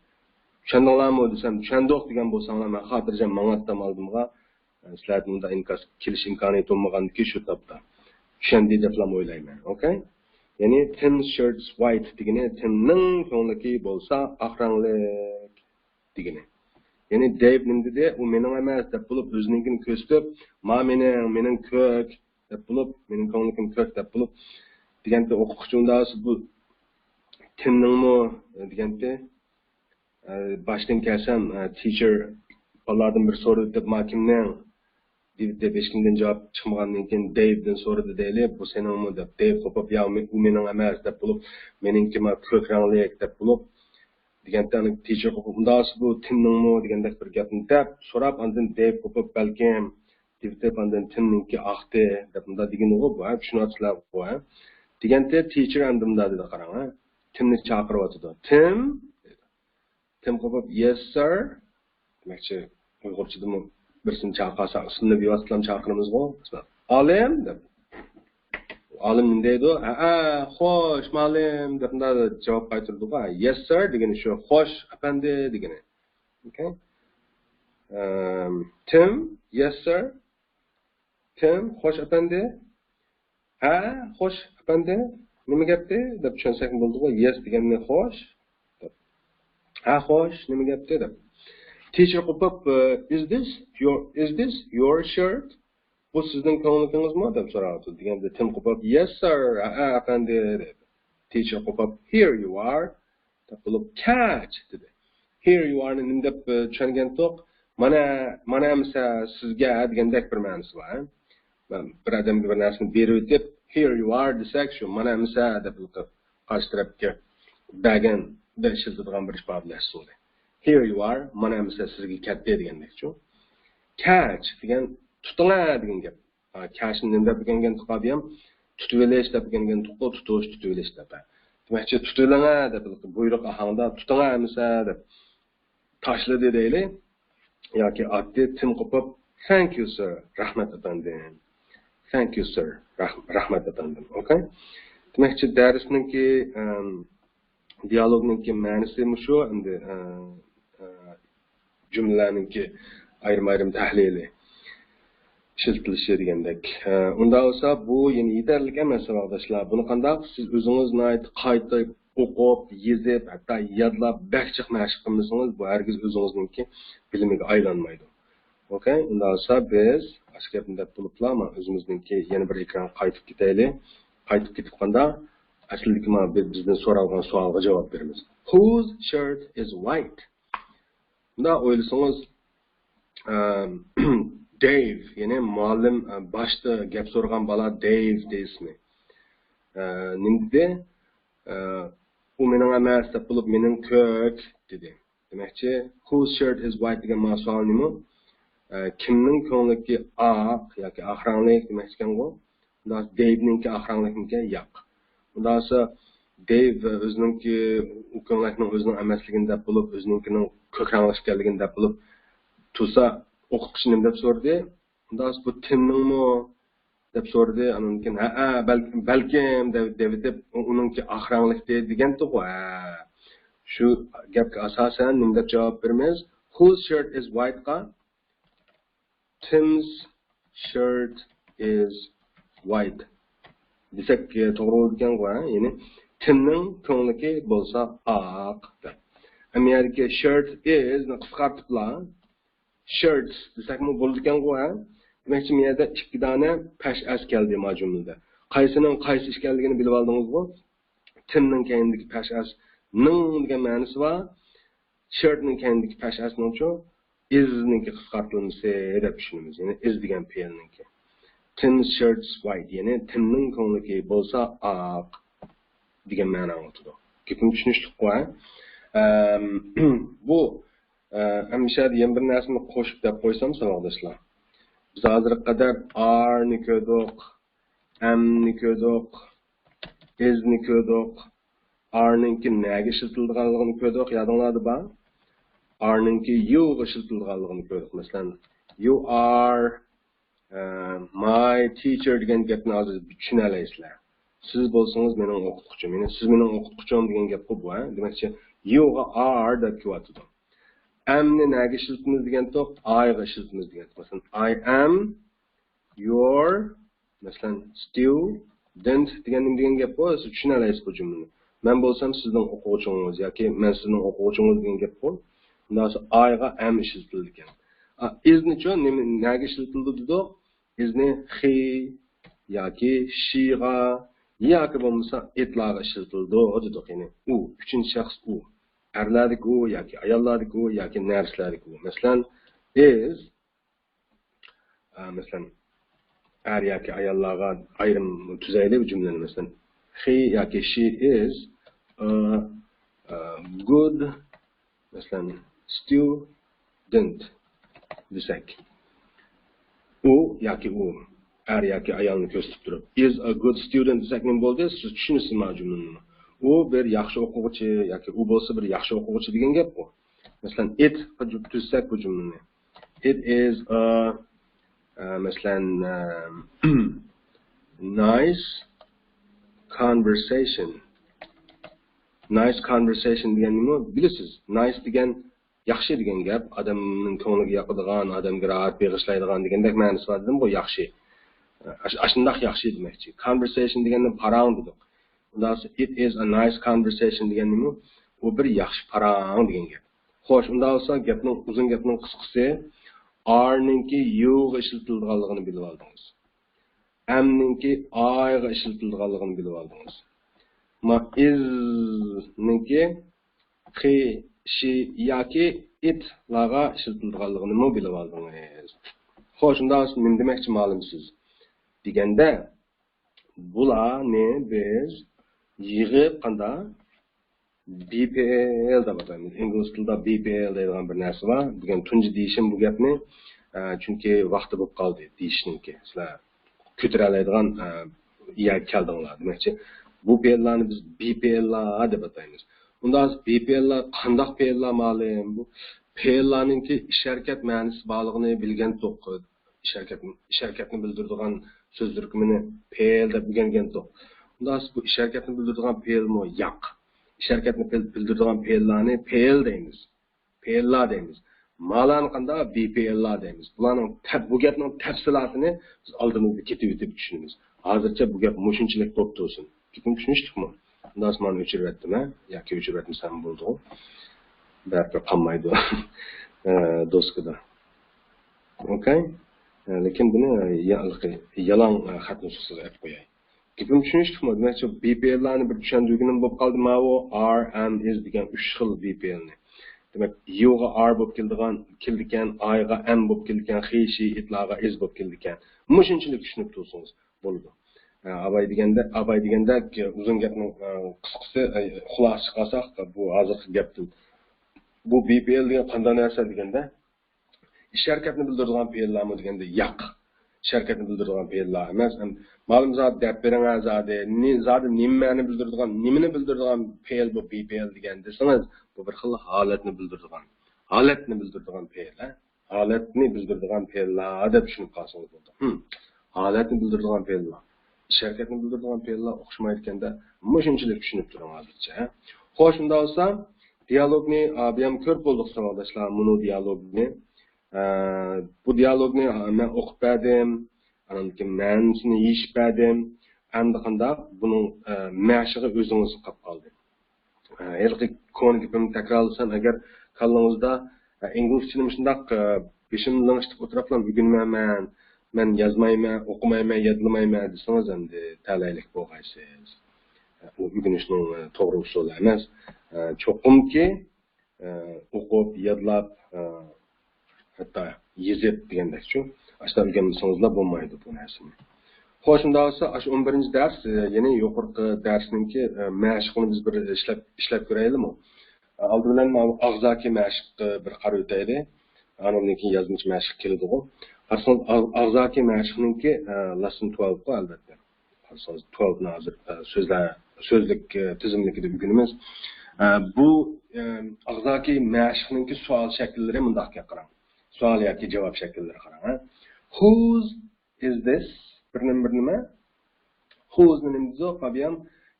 چۈشەندىڭلارمۇ دېسەم، چۈشەندۇق دېگەن بولساڭلار، مەن خاتىرجەم ماڭاتتىم ئالدىمغا. سىلەردىن ئۇنداق ئىنكاس كېلىش ئىمكانىيىتى بولمىغاندىكىن شۇ تاپتا. چۈشەندى دەپلا ئويلايمەن. ئوكەي؟ يەنى تىم شىرتس ۋايت دېگىنى تىمنىڭ كۆڭلىكى بولسا ئاق رەڭلىك دېگىنى. يەنى دېيۋ نېمە دېدى؟ ئۇ مېنىڭ ئەمەس دەپ بولۇپ، ئۆزىنىڭكىنى كۆرسىتىپ، ما مېنىڭ، مېنىڭ كۆك دەپ بولۇپ، مېنىڭ كۆڭلىكىم كۆك دەپ بولۇپ دېگەنتى. ئوقۇتقۇچى ئۇنداق بولسا بۇ تىمنىڭمۇ دېگەنتى. باشتىن كەلسەم، تىچېر بالىلاردىن بىرى سورىدى دەپ، ما كىمنىڭ؟ دېيىپ، دەپ ھېچكىمدىن جاۋاب چىقمىغاندىن كېيىن دېيۋدىن سورىدى دەيلى، بۇ سېنىڭمۇ دەپ. دېيۋ قوپۇپ، يا، ئۇ مېنىڭ ئەمەس دەپ بولۇپ، مېنىڭكى ما كۆك رەڭلىك دەپ بولۇپ دېگەنتى، ئانا تىچېر قوپۇپ، ئۇنداق بولسا بۇ تىمنىڭمۇ دېگەندەك بىر گەپنى دەپ سوراپ، ئاندىن دېيۋ قوپۇپ، بەلكىم دېيىپ، ئاندىن تىمنىڭكى ئاقتى دەپ مۇنداق دېگىنىغۇ بۇ، ھە، چۈشىنىۋاتىسىلەر بۇ، ھە. دېگەنتى تىچېر ئەمدى مۇنداق دېدى، قاراڭ، ھە. تىمنى چاقىرىۋاتىدۇ. تىم، تىم قوپۇپ، يېس سىر دېمەكچى. ئۇيغۇرچىدىمۇ بىرسىنى چاقىرساق، ئىسمىنى بىۋاسىتىلام چاقىرىمىزغۇ. ئالىم دەپ. ئالىم نېمە دەيدۇ؟ ھەئە، خوش، مالىم دەپ مۇنداق جاۋاب قايتۇرىدۇغۇ. يېس سىر دېگىنى شۇ، خوش ئەپەندى دېگىنى. ئوكەي. ئەم، تىم، يېس سىر. تىم، خوش ئەپەندى. ھە، خوش ئەپەندى. نېمە گەپتى دەپ چۈشەنسەكمۇ بولىدىغۇ. يېس دېگەننى خوش دەپ. ھە، خوش، نېمە گەپتى دەپ. تىچېر قوپۇپ، is this your, is this your shirt? بۇ سىزنىڭ كۆڭلىكىڭىزمۇ دەپ سوراۋاتىدۇ. دېگەندە تىم قوپۇپ، يېس سىر، ھەئە ئەپەندى دەيدۇ. تىچېر قوپۇپ، here you are دەپ بولۇپ، كەچ دېدى. Here you are نى نېمە دەپ، ئە، چۈشەنگەنتۇق؟ مانا، مانا ئەمىسە سىزگە دېگەندەك بىر مەنىسى بار. مەن بىر ئادەمگە بىر نەرسىنى بېرىۋېتىپ، here you are دېسەك، شۇ مانا ئەمىسە دەپ قارشى تەرەپكە بەرگەندە ئىشلىتىدىغان بىر ئىپادىلەش ئۇسۇلى. Here you are، مانا ئەمىسە سىزگە كەتتى دېگەندەكچۇ. كەچ دېگەن تۇتۇڭە دېگەن گەپ. ھا، كەچنى نېمە دەپ ئۆگەنگەنتۇق ئادەم؟ تۇتۇۋېلىش دەپ ئۆگەنگەنتۇققۇ، تۇتۇش، تۇتۇۋېلىش دەپ. دېمەكچى، تۇتۇۋېلىڭە دەپ بۇيرۇق ئاھاڭدا، تۇتۇڭە ئەمىسە دەپ تاشلىدى دەيلى. ياكى ئاتتى، تىم قوپۇپ، thank you sir، رەھمەت ئەپەندىم. Thank you sir، رەھ-، رەھمەت ئەپەندىم. ئوكەي. دېمەكچى، دەرسنىڭكى، ئەم، دىيالوگنىڭكى مەنىسى مۇشۇ، ئەمدى، ئە، ئە، جۈملىلەرنىڭكى ئايرىم-ئايرىم تەھلىلى، ئىشلىتىلىشى دېگەندەك. ئە، ئۇنداق بولسا، بۇ يەنە يېتەرلىك ئەمەس، ساۋاقداشلار. بۇنى قانداق سىز ئۆزىڭىز ناھايىتى قايتا ئوقۇپ، يېزىپ، ھەتتا يادلاپ، بەك جىق مەشىق قىلمىسىڭىز، بۇ ھەرگىز ئۆزىڭىزنىڭكى بىلىمىگە ئايلانمايدۇ. ئوكەي، ئۇنداق بولسا بىز ئاشۇ گەپنى دەپ بولۇپلا، مانا ئۆزىمىزنىڭكى يەنە بىر ئېكرانغا قايتىپ كېتەيلى. قايتىپ كېتىپ قاندا، ئەسلىدىكى مانا بىز، بىزدىن سورالغان سوئالغا جاۋاب بېرىمىز. Whose shirt is white؟ مۇنداق ئويلىسىڭىز، ئەم، دېيۋ، يەنى مۇئەللىم، ئە، باشتا گەپ سورىغان بالا دېيۋ دېيىسىنى. ئە، نېمە دېدى؟ ئە، ئۇ مېنىڭ ئەمەس دەپ بولۇپ، مېنىڭ كۆك دېدى. دېمەكچى، whose shirt is white دېگەن مانا سوئال نېمە؟ ئە، كىمنىڭ كۆڭلىكى ئاق ياكى ئاق رەڭلىك دېمەكچى ئىكەنغۇ؟ ئۇنداق دېيۋنىڭكى ئاق رەڭلىكمىكەن؟ ياق. ئۇنداق بولسا دېيۋ ئۆزىنىڭكى، ئۇ كۆڭلەكنىڭ ئۆزىنىڭ ئەمەسلىكىنى دەپ بولۇپ، ئۆزىنىڭكىنىڭ كۆك رەڭلىك ئىكەنلىكىنى دەپ بولۇپ تۇرسا، ئوقۇتقۇچى نېمە دەپ سورىدى؟ ئۇنداق بولسا بۇ تىمنىڭمۇ دەپ سورىدى. ئاندىن كېيىن، ھەئە، بەلكىم، بەلكىم دەپ، دەۋېتىپ، ئۇ-، ئۇنىڭكى ئاق رەڭلىكتى دېگەنتۇق. ھە. شۇ گەپكە ئاساسەن نېمە دەپ جاۋاب بېرىمىز؟ Whose shirt is white قا؟ Tim's shirt is white دېسەك، ئە، توغرا بولىدىكەنغۇ، ھە؟ يەنى تىمنىڭ كۆڭلىكى بولسا ئاق دەپ. ئەمما يەردىكى shirt is نى قىسقارتىپلا، shirts دېسەكمۇ بولىدىكەنغۇ، ھە؟ دېمەكچى، مۇ يەردە ئىككى دانە پەش ئەس كەلدى ما جۈملىدە. قايسىنىڭ قايسى ئىكەنلىكىنى بىلىۋالدىڭىزغۇ؟ تىمنىڭ كەينىدىكى پەش ئەس نىڭ دېگەن مەنىسى بار. شىرتنىڭ كەينىدىكى پەش ئەسنىڭچۇ ئىزنىڭكى قىسقارتىلمىسى دەپ چۈشىنىمىز. يەنى ئىز دېگەن پېئىلنىڭكى. Tim's shirt's white، يەنى تىمنىڭ كۆڭلىكى بولسا ئاق دېگەن مەنىنى ئاڭلىتىدۇ. گېپىم چۈشىنىشلىكقۇ، ھە؟ ئەم، بۇ، ئە، ئەمدى شۇ يەردە يەنە بىر نەرسىنى قوشۇپ دەپ قويسام، ساۋاقداشلار. بىز ھازىرغا قەدەر ئارنى كۆردۇق، ئەمنى كۆردۇق، ئىزنى كۆردۇق. ئارنىڭكى نەگە ئىشلىتىلىدىغانلىقىنى كۆردۇق، يادىڭلاردا بار. ئارنىڭكى يۇغا ئىشلىتىلىدىغانلىقىنى كۆردۇق. مەسىلەن، you are، ئە، my teacher دېگەن گەپنى ھازىر چۈشىنەلەيسىلەر. سىز بولسىڭىز مېنىڭ ئوقۇتقۇچۇم. يەنى سىز مېنىڭ ئوقۇتقۇچۇم دېگەن گەپقۇ بۇ، ھە؟ دېمەكچى، يۇغا are دەپ كېلىۋاتىدۇ. ئەمنى نەگە ئىشلىتىمىز دېگەنتۇق؟ ئايغا ئىشلىتىمىز دېگەنتۇق. مەسىلەن، I am your، مەسىلەن، student دېگەن نېمە دېگەن گەپ بۇ؟ سىز چۈشىنەلەيسىز بۇ جۈملىنى. مەن بولسام سىزنىڭ ئوقۇغۇچىڭىز ياكى مەن سىزنىڭ ئوقۇغۇچىڭىز دېگەن گەپ بۇ. ئۇنداق بولسا ئايغا ئەم ئىشلىتىلىدىكەن. ئا، ئىزنىچۇ؟ نېمە، نەگە ئىشلىتىلىدۇ دېدۇق؟ ئىزنى خى ياكى شىغا ياكى بولمىسا ئىتلارغا ئىشلىتىلىدۇ دېدۇق. يەنى ئۇ، ئۈچىنچى شەخس ئۇ. ئەرلەردىكى ئۇ ياكى ئاياللاردىكى ئۇ ياكى نەرسىلەردىكى ئۇ. مەسىلەن، is، ئە، مەسىلەن، ئەر ياكى ئاياللارغا ئايرىم تۈزەيلى بۇ جۈملىنى. مەسىلەن، he ياكى she is a, a good، مەسىلەن، student دېسەك، ئۇ ياكى ئۇ، ئەر ياكى ئايالنى كۆرسىتىپ تۇرۇپ، is a good student دېسەك نېمە بولدى؟ سىز چۈشىنىسىز مانا جۈملىنى. ئۇ بىر ياخشى ئوقۇغۇچى ياكى ئۇ بولسا بىر ياخشى ئوقۇغۇچى دېگەن گەپ بۇ. مەسىلەن، it قا تۈزسەك بۇ جۈملىنى. It is a، ئە، مەسىلەن، ئە، nice conversation. Nice conversation دېگەن نېمە؟ بىلىسىز. Nice دېگەن ياخشى دېگەن گەپ. ئادەمنىڭ كۆڭلىگە ياقىدىغان، ئادەمگە راھەت بېغىشلايدىغان دېگەندەك مەنىسى بار دېدىمغۇ، ياخشى. ئاش-، ئاشۇنداق ياخشى دېمەكچى. Conversation دېگەندىن پاراڭ دېدۇق. ئۇنداق بولسا، it is a nice conversation دېگەن نېمە؟ ئۇ بىر ياخشى پاراڭ دېگەن گەپ. خوش، ئۇنداق بولسا گەپنىڭ، ئۇزۇن گەپنىڭ قىسقىسى، are نىڭكى you غا ئىشلىتىلىدىغانلىقىنى بىلىۋالدىڭىز. Am نىڭكى I غا ئىشلىتىلىدىغانلىقىنى بىلىۋالدىڭىز. ما is نىڭكى he، she ياكى it لارغا ئىشلىتىلىدىغانلىقىنىمۇ بىلىۋالدىڭىز. خوش، ئۇنداق بولسا نېمە دېمەكچى مالىم سىز؟ دېگەندە، بۇلارنى بىز يىغىپ قاندا؟ بى پى ئېل دەپ ئاتايمىز. ئىنگلىز تىلىدا بى پى ئېل دەيدىغان بىر نەرسە بار. بۈگۈن تۇنجى دېيىشىم بۇ گەپنى. ئە، چۈنكى ۋاقتى بولۇپ قالدى دېيىشنىڭكى. سىلەر كۆتۈرەلەيدىغان، ئە، يەرگە كەلدىڭلار. دېمەكچى، بۇ پېئىللارنى بىز بى پېئىللار دەپ ئاتايمىز. ئۇنداق بى پېئىللار قانداق پېئىللار مالىم؟ بۇ پېئىللارنىڭكى ئىش ھەرىكەت مەنىسى بارلىقىنى بىلگەنتۇق. ئىش ھەرىكەتنى، ئىش ھەرىكەتنى بىلدۈرىدىغان سۆز تۈركۈمىنى پېئىل دەپ ئۆگەنگەنتۇق. ئۇنداق بۇ ئىش ھەرىكەتنى بىلدۈرىدىغان پېئىلمۇ؟ ياق. ئىش ھەرىكەتنى بىل-، بىلدۈرىدىغان پېئىللارنى پېئىل دەيمىز. پېئىللار دەيمىز. مالارنى قانداق؟ بى پېئىللار دەيمىز. بۇلارنىڭ تەپ-، بۇ گەپنىڭ تەپسىلاتىنى بىز ئالدىمىزدا كېتىۋېتىپ چۈشىنىمىز. ھازىرچە بۇ گەپ مۇشۇنچىلىك بولۇپ تۇرسۇن. گېپىم چۈشىنىشلىكمۇ؟ ئۇنداق مانا ئۆچۈرۈۋەتتىم، ھە؟ ياكى ئۆچۈرۈۋەتمىسەم بولىدىغۇ. بەرىبىر قالمايدۇ. ئە، دوسكىدا. ئوكەي. ئە، لېكىن بۇنى يا-، يالاڭ، ئە، خەت نۇسخىسىغا ئېلىپ قوياي. گېپىم چۈشىنىشلىكمۇ؟ دېمەكچى، بى پېئىللارنى بىر چۈشەندۈرگىنىم بولۇپ قالدى ماۋۇ، ئار، ئەم، ئىز دېگەن ئۈچ خىل بى پېئىلنى. دېمەك، يۇغا ئار بولۇپ كېلىدىغان، كېلىدىكەن، ئايغا ئەم بولۇپ كېلىدىكەن، خى، شى، ئىتلارغا ئىز بولۇپ كېلىدىكەن. مۇشۇنچىلىك چۈشىنىپ تۇرسىڭىز بولىدۇ. ئە، ئاباي دېگەندە، ئاباي دېگەندەك، ئۇزۇن گەپنىڭ، ئە، قىسقىسى، ئە، خۇلاسە چىقارساق، بۇ ھازىرقى گەپتىن. بۇ بى پېئىل دېگەن قانداق نەرسە دېگەندە، ئىش ھەرىكەتنى بىلدۈرىدىغان پېئىللارمۇ دېگەندە ياق. ئىش ھەرىكەتنى بىلدۈرىدىغان پېئىللار ئەمەس. ئەم، مالىم زادى دەپ بېرىڭە زادى. نى-، زادى نېمىنى بىلدۈرىدىغان، نېمىنى بىلدۈرىدىغان پېئىل بۇ بى پېئىل دېگەن دېسىڭىز، بۇ بىر خىل ھالەتنى بىلدۈرىدىغان. ھالەتنى بىلدۈرىدىغان پېئىل، ھە؟ ھالەتنى بىلدۈرىدىغان پېئىللار دەپ چۈشىنىپ قالسىڭىز بولىدۇ. ھىم. ھالەتنى بىلدۈرىدىغان پېئىللار. ئىش ھەرىكەتنى بىلدۈرىدىغان پېئىللار ئوخشىمايدىكەندە، مۇشۇنچىلىك چۈشىنىپ تۇرۇڭ ھازىرچە. خوش، ئۇنداق بولسا، دىيالوگنى، ئا، بۇيام كۆرۈپ بولدۇق، ساۋاقداشلار، مۇنۇ دىيالوگنى. ئە، بۇ دىيالوگنى، ئا، مەن ئوقۇپ بەردىم. ئاندىن كېيىن مەنىسىنى يېشىپ بەردىم. ئەمدى قانداق؟ بۇنىڭ، ئە، مەشىقى ئۆزىڭىزگە قاپ قالدى. ئە، ھېلىقى كونا گېپىمنى تەكرارلىسام ئەگەر، كاللىڭىزدا، ئە، ئىنگلىزچىنى مۇشۇنداق، ئە، بېشىمنى لىڭشىتىپ ئولتۇراپلا ئۆگىنىمەن مەن، مەن يازمايمەن، ئوقۇمايمەن، يادلىمايمەن دېسىڭىز، ئەمدى تەلەيلىك بولغايسىز. ئۇ ئۆگىنىشنىڭ، ئە، توغرا ئۇسۇلى ئەمەس. ئە، چوقۇمكى، ئە، ئوقۇپ، يادلاپ، ئە، ھەتتا يېزىپ دېگەندەكچۇ. ئاشۇنداق ئۆگەنمىسىڭىزلا بولمايدۇ بۇ نەرسىنى. خوش، شۇنداق بولسا، ئاشۇ ئون بىرىنچى دەرس، ئە، يەنى يۇقىرىقى دەرسنىڭكى، ئە، مەشىقىنى بىز بىر ئىشلەپ، ئىشلەپ كۆرەيلىمۇ؟ ئە، ئالدى بىلەن ماۋۇ ئاغزاكى مەشىققە بىر قارىۋېتەيلى. ئاندىن كېيىن يازمىچە مەشىق كېلىدىغۇ. قارىسىڭىز، ئاغ-، ئاغزاكى مەشىقنىڭكى، ئە، lesson twelve-قۇ، ئەلۋەتتە. قارىسىڭىز، twelve-نى ھازىر، ئە، سۆزلە-، سۆزلۈك، ئە، تىزىملىكىدە ئۆگىنىمىز. ئە، بۇ، ئە، ئاغزاكى مەشىقنىڭكى سوئال شەكىللىرى مۇنداقكەن، قاراڭ. سوئال ياكى جاۋاب شەكىللىرى قاراڭ، ھە. Whose is this؟ بىر نېمە، بىر نېمە. Whose-نى نېمە دېدۇق؟ ئابىيام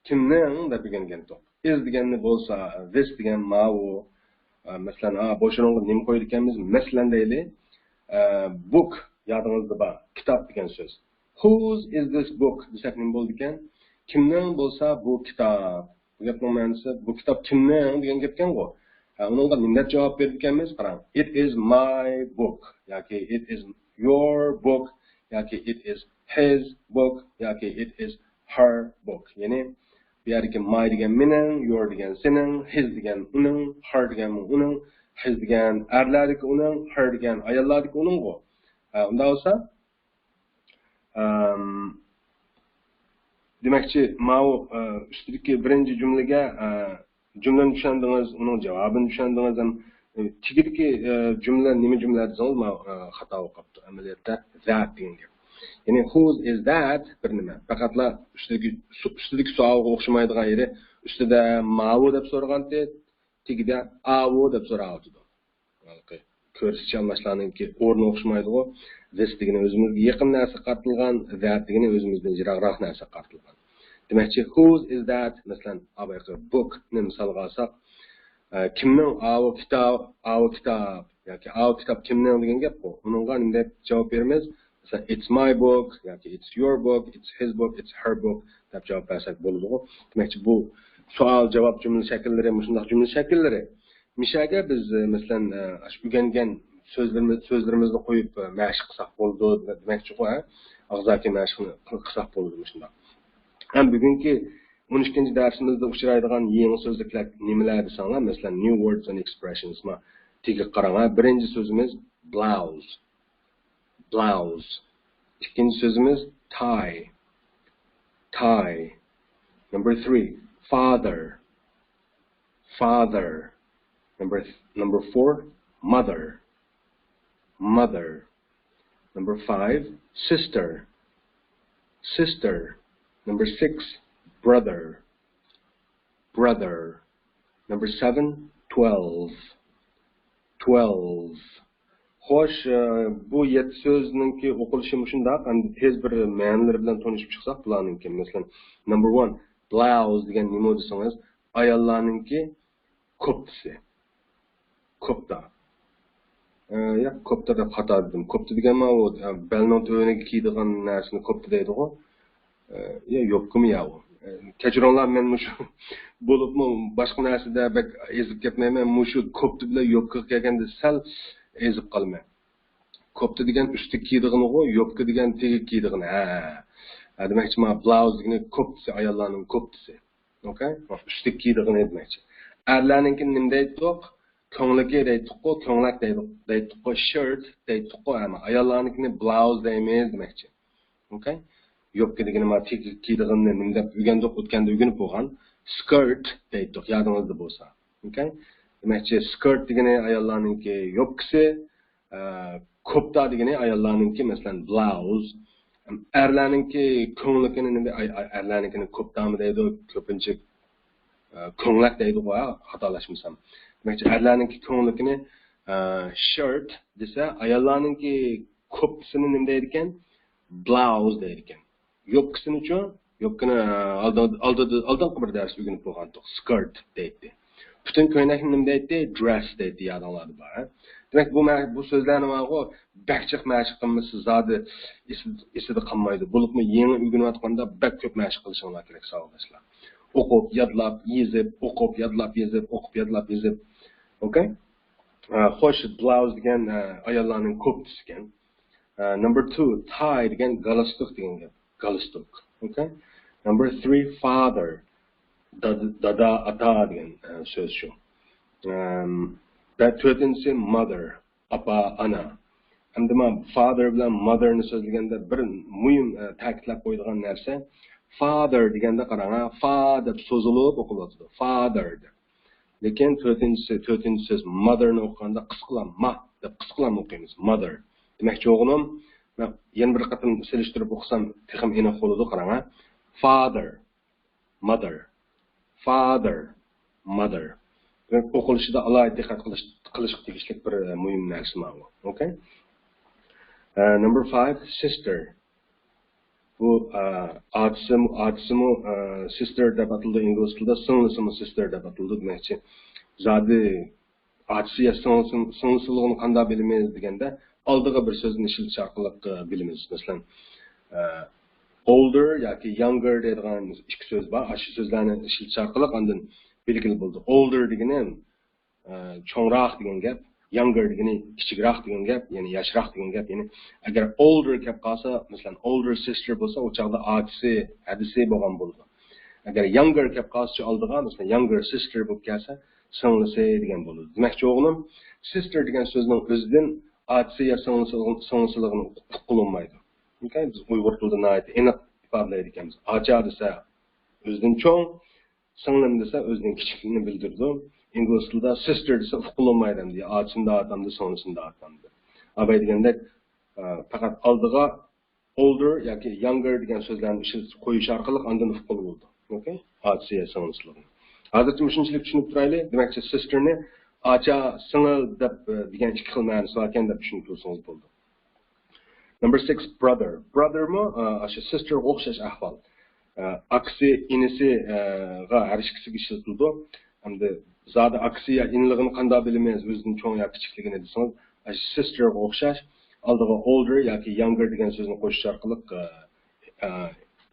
كىمنىڭ دەپ ئۆگەنگەنتۇق. Is دېگەننى بولسا، this دېگەن ماۋۇ. ئە، مەسىلەن، ئا، بوشۇنىڭغا نېمە قويىدىكەنمىز؟ مەسىلەن دەيلى، ئە، book يادىڭىزدا بار، كىتاب دېگەن سۆز. Whose is this book دېسەك نېمە بولىدىكەن؟ كىمنىڭ بولسا بۇ كىتاب؟ بۇ گەپنىڭ مەنىسى، بۇ كىتاب كىمنىڭ دېگەن گەپكەنغۇ. ھە، ئۇنىڭغا نېمە دەپ جاۋاب بېرىدىكەنمىز؟ قاراڭ، it is my book ياكى it is your book ياكى it is his book ياكى it is her book. يەنى بۇ يەردىكى my دېگەن مېنىڭ، your دېگەن سېنىڭ، his دېگەن ئۇنىڭ، her دېگەنمۇ ئۇنىڭ، his دېگەن ئەرلەردىكى ئۇنىڭ، her دېگەن ئاياللاردىكى ئۇنىڭغۇ. ھە، ئۇنداق بولسا، ئەم، دېمەكچى، ماۋۇ، ئە، ئۈستىدىكى بىرىنچى جۈملىگە، ئە، جۈملىنى چۈشەندىڭىز، ئۇنىڭ جاۋابىنى چۈشەندىڭىز ھەم، ئە، تېگىدىكى، ئە، جۈملە نېمە جۈملە دېسىڭىز، ماۋۇ، ئە، خاتا بولۇپ قاپتۇ. ئەمەلىيەتتە that دېگەن گەپ. يەنى whose is that بىر نېمە. پەقەتلا ئۈستىدىكى سو-، ئۈستىدىكى سوئالغا ئوخشىمايدىغان يېرى، ئۈستىدە ماۋۇ دەپ سورىغانتى، تېگىدە ئاۋۇ دەپ سوراۋاتىدۇ. ھېلىقى كۆرسىتىش ئالماشلارنىڭكى ئورنى ئوخشىمايدىغۇ. This دېگىنى ئۆزىمىزگە يېقىن نەرسىگە قارىتىلغان، that دېگىنى ئۆزىمىزدىن يىراقراق نەرسىگە قارىتىلغان. دېمەكچى، whose is that؟ مەسىلەن، ئابايقى book نى مىسالغا ئالساق، ئە، كىمنىڭ ئاۋۇ كىتاب، ئاۋۇ كىتاب ياكى ئاۋۇ كىتاب كىمنىڭ دېگەن گەپقۇ. ئۇنىڭغا نېمە دەپ جاۋاب بېرىمىز؟ مەسىلەن، it's my book ياكى it's your book، it's his book، it's her book دەپ جاۋاب بەرسەك بولىدىغۇ. دېمەكچى، بۇ سوئال، جاۋاب جۈملە شەكىللىرى، مۇشۇنداق جۈملە شەكىللىرى. مىشەگە بىز، مەسىلەن، ئە، ئاشۇ ئۆگەنگەن سۆزلىرىمىز، سۆزلىرىمىزنى قويۇپ، ئە، مەشىق قىلساق بولىدۇ دېمەكچىغۇ، ھە؟ ئاغزاكى مەشىقنى قىل-، قىلساق بولىدۇ مۇشۇنداق. ھەم بۈگۈنكى ئون ئىككىنچى دەرسىمىزدە ئۇچرايدىغان يېڭى سۆزلۈكلەر نېمىلەر دېسەڭلار، مەسىلەن، new words and expressions ما. تېگىگە قاراڭ، ھە؟ بىرىنچى سۆزىمىز blouse. Blouse. ئىككىنچى سۆزىمىز tie. Tie. Number three, father. Father. Number, number four, mother. Mother. Number five, sister. Sister. Number six, brother. Brother. Number seven, twelve. Twelve. خوش، ئە، بۇ يەتتە سۆزنىڭكى ئوقۇلۇشى مۇشۇنداق. ئەمدى تېز بىر مەنىلىرى بىلەن تونۇشۇپ چىقساق بۇلارنىڭكى. مەسىلەن، number one، blouse دېگەن نېمە دېسىڭىز، ئاياللارنىڭكى كوپتىسى. كوپتا. ئە، ياق، كوپتا دەپ خاتا دېدىم. كوپتا دېگەن ماۋۇ، ئە، بەلنىڭ تۆۋىنىگە كىيىدىغان نەرسىنى كوپتا دەيدىغۇ. ئە، يا يوپكىمۇ يا ئۇ. ئە، كەچۈرۈڭلار، مەن مۇشۇ بولۇپمۇ باشقا نەرسىدە بەك ئېزىپ كەتمەيمەن. مۇشۇ كوپتا بىلەن يوپكىغا كەلگەندە سەل ئېزىپ قالىمەن. كوپتا دېگەن ئۈستىگە كىيىدىغىنىغۇ، يوپكا دېگەن تېگىگە كىيىدىغىنى. ھە. ھە، دېمەكچى، مانا بلاۋز دېگىنى كوپتىسى، ئاياللارنىڭ كوپتىسى. ئوكەي؟ ئۈستىگە كىيىدىغىنى دېمەكچى. ئەرلەرنىڭكىنى نېمە دەيتتۇق؟ كۆڭلىكى دەيتتۇققۇ، كۆڭلەك دەيدۇق-، دەيتتۇققۇ، شىرت دەيتتۇققۇ، ئەمما ئاياللارنىڭكىنى بلاۋز دەيمىز دېمەكچى. ئوكەي؟ يوپكا دېگىنى مانا تېگىگە كىيىدىغىنىنى نېمە دەپ ئۆگەندۇق، ئۆتكەندە ئۆگىنىپ بولغان. سكىرت دەيتتۇق، يادىڭىزدا بولسا. ئوكەي؟ دېمەكچى، سكىرت دېگىنى ئاياللارنىڭكى يوپكىسى، ئە، كوپتا دېگىنى ئاياللارنىڭكى، مەسىلەن، بلاۋز. ئەرلەرنىڭكى كۆڭلىكىنى نېمە، ئاي، ئاي، ئەرلەرنىڭكىنى كوپتامۇ دەيدۇ، كۆپىنچە، ئە، كۆڭلەك دەيدىغۇ، ھە، خاتالاشمىسام. دېمەكچى، ئەرلەرنىڭكى كۆڭلىكىنى، ئە، شىرت دېسە، ئاياللارنىڭكى كوپتىسىنى نېمە دەيدىكەن؟ بلاۋز دەيدىكەن. يوپكىسىنىچۇ؟ يوپكىنى، ئە، ئالدىن-، ئالدىدا، ئالدىنقى بىر دەرس ئۆگىنىپ بولغانتۇق. سكىرت دەيتتى. پۈتۈن كۆينەكنى نېمە دەيتتى؟ درېس دەيتتى، يادىڭلاردا بار، ھە؟ دېمەك، بۇ مە-، بۇ سۆزلەرنى ماغۇ بەك جىق مەشىق قىلمىسا زادى ئېسىد-، ئېسىدە قالمايدۇ. بولۇپمۇ يېڭى ئۆگىنىۋاتقاندا بەك كۆپ مەشىق قىلىشىڭلار كېرەك، ساۋاقداشلار. ئوقۇپ، يادلاپ، يېزىپ، ئوقۇپ، يادلاپ، يېزىپ، ئوقۇپ، يادلاپ، يېزىپ. ئوكەي؟ ئە، خوش، بلاۋز دېگەن، ئە، ئاياللارنىڭ كوپتىسى ئىكەن. ئە، number two، تاي دېگەن گالستۇك دېگەن گەپ. گالستۇك. ئوكەي؟ Number three، فادەر. دادا، دادا، ئاتا دېگەن ئە، سۆز شۇ. ئەم، بە-، تۆتىنچىسى mother، ئاپا، ئانا. ئەمدى مانا father بىلەن mother نى سۆزلىگەندە بىر مۇھىم ئە، تەكىتلەپ قويىدىغان نەرسە، father دېگەندە قاراڭ، ھە، فا دەپ سوزۇلۇپ ئوقۇلۇۋاتىدۇ، father دەپ. لېكىن تۆتىنچىسى، تۆتىنچى سۆز mother نى ئوقۇغاندا قىسقىلام، ما دەپ قىسقىلام ئوقۇيمىز، mother. دېمەكچى بولغىنىم، مەن يەنە بىر قېتىم سېلىشتۇرۇپ ئوقۇسام تېخىمۇ ئېنىق بولىدۇ، قاراڭ، ھە. Father، mother، father، mother. دېمەك، ئوقۇلۇشىدا ئالاھىدە دىققەت قىلىش، قىلىشقا تېگىشلىك بىر ئە، مۇھىم نەرسە ماۋۇ. ئوكەي؟ ئە، number five، sister. بۇ ئە، ئاچىسىمۇ، ئاچىسىمۇ ئە، sister دەپ ئاتىلىدۇ ئىنگلىز تىلىدا، سىڭلىسىمۇ sister دەپ ئاتىلىدۇ دېمەكچى. زادى ئاچىسى يا سىڭلىسىنىڭ سىڭلىسىلىقىنى قانداق بىلىمىز دېگەندە، ئالدىغا بىر سۆزنى ئىشلىتىش ئارقىلىق ئە، بىلىمىز. مەسىلەن، ئە، older ياكى younger دەيدىغان ئىككى سۆز بار. ئاشۇ سۆزلەرنى ئىشلىتىش ئارقىلىق ئاندىن بىلگىلى بولىدۇ. Older دېگىنى ئە، چوڭراق دېگەن گەپ، younger دېگىنى كىچىكراق دېگەن گەپ، يەنى ياشراق دېگەن گەپ. يەنى ئەگەر older كەپ قالسا، مەسىلەن، older sister بولسا، ئۇ چاغدا ئاچىسى، ھەدىسى بولغان بولىدۇ. ئەگەر younger كەپ قالسىچۇ ئالدىغا، مەسىلەن، younger sister بولۇپ كەلسە، سىڭلىسى دېگەن بولىدۇ. دېمەكچى بولغىنىم، sister دېگەن سۆزنىڭ ئۆزىدىن ئاچىسى يا سىڭلىسى، سىڭلىسىلىقىنى ئۇقۇپ بولۇنمايدۇ. ئوكەي؟ بىز ئۇيغۇر تىلىدا ناھايىتى ئېنىق ئىپادىلەيدىكەنمىز. ئاچا دېسە، ئۆزىدىن چوڭ، سىڭلىم دېسە ئۆزىنىڭ كىچىكلىكىنى بىلدۈرىدۇ. ئىنگلىز تىلىدا sister دېسە ئۇقۇلمايدۇ ئەمدى. ئاچىسىنى دەۋاتامدۇ، سىڭلىسىنى دەۋاتامدۇ. ئاباي دېگەندەك، ئە، پەقەت ئالدىغا older ياكى younger دېگەن سۆزلەرنى ئىشلىتىپ قويۇش ئارقىلىق ئاندىن ئۇققىلى بولىدۇ. ئوكەي؟ ئاچىسى يا سىڭلىسىلىقىنى. ھازىرچە مۇشۇنچىلىك چۈشىنىپ تۇرايلى. دېمەكچى، sister نى ئاچا، سىڭىل دەپ، ئە، دېگەن ئىككى خىل مەنىسى باركەن دەپ چۈشىنىپ تۇرسىڭىز بولىدۇ. Number six، brother. Brother مۇ، ئە، ئاشۇ sister غا ئوخشاش ئەھۋال. ئە، ئاكىسى، ئىنىسى، ئە، غا ھەر ئىككىسىگە ئىشلىتىلىدۇ. ئەمدى زادى ئاكىسى يا ئىنىلىقىنى قانداق بىلىمىز، ئۆزىدىن چوڭ يا كىچىكلىكىنى دېسىڭىز، ئاشۇ sister غا ئوخشاش. ئالدىغا older ياكى younger دېگەن سۆزنى قوشۇش ئارقىلىق، ئە، ئە،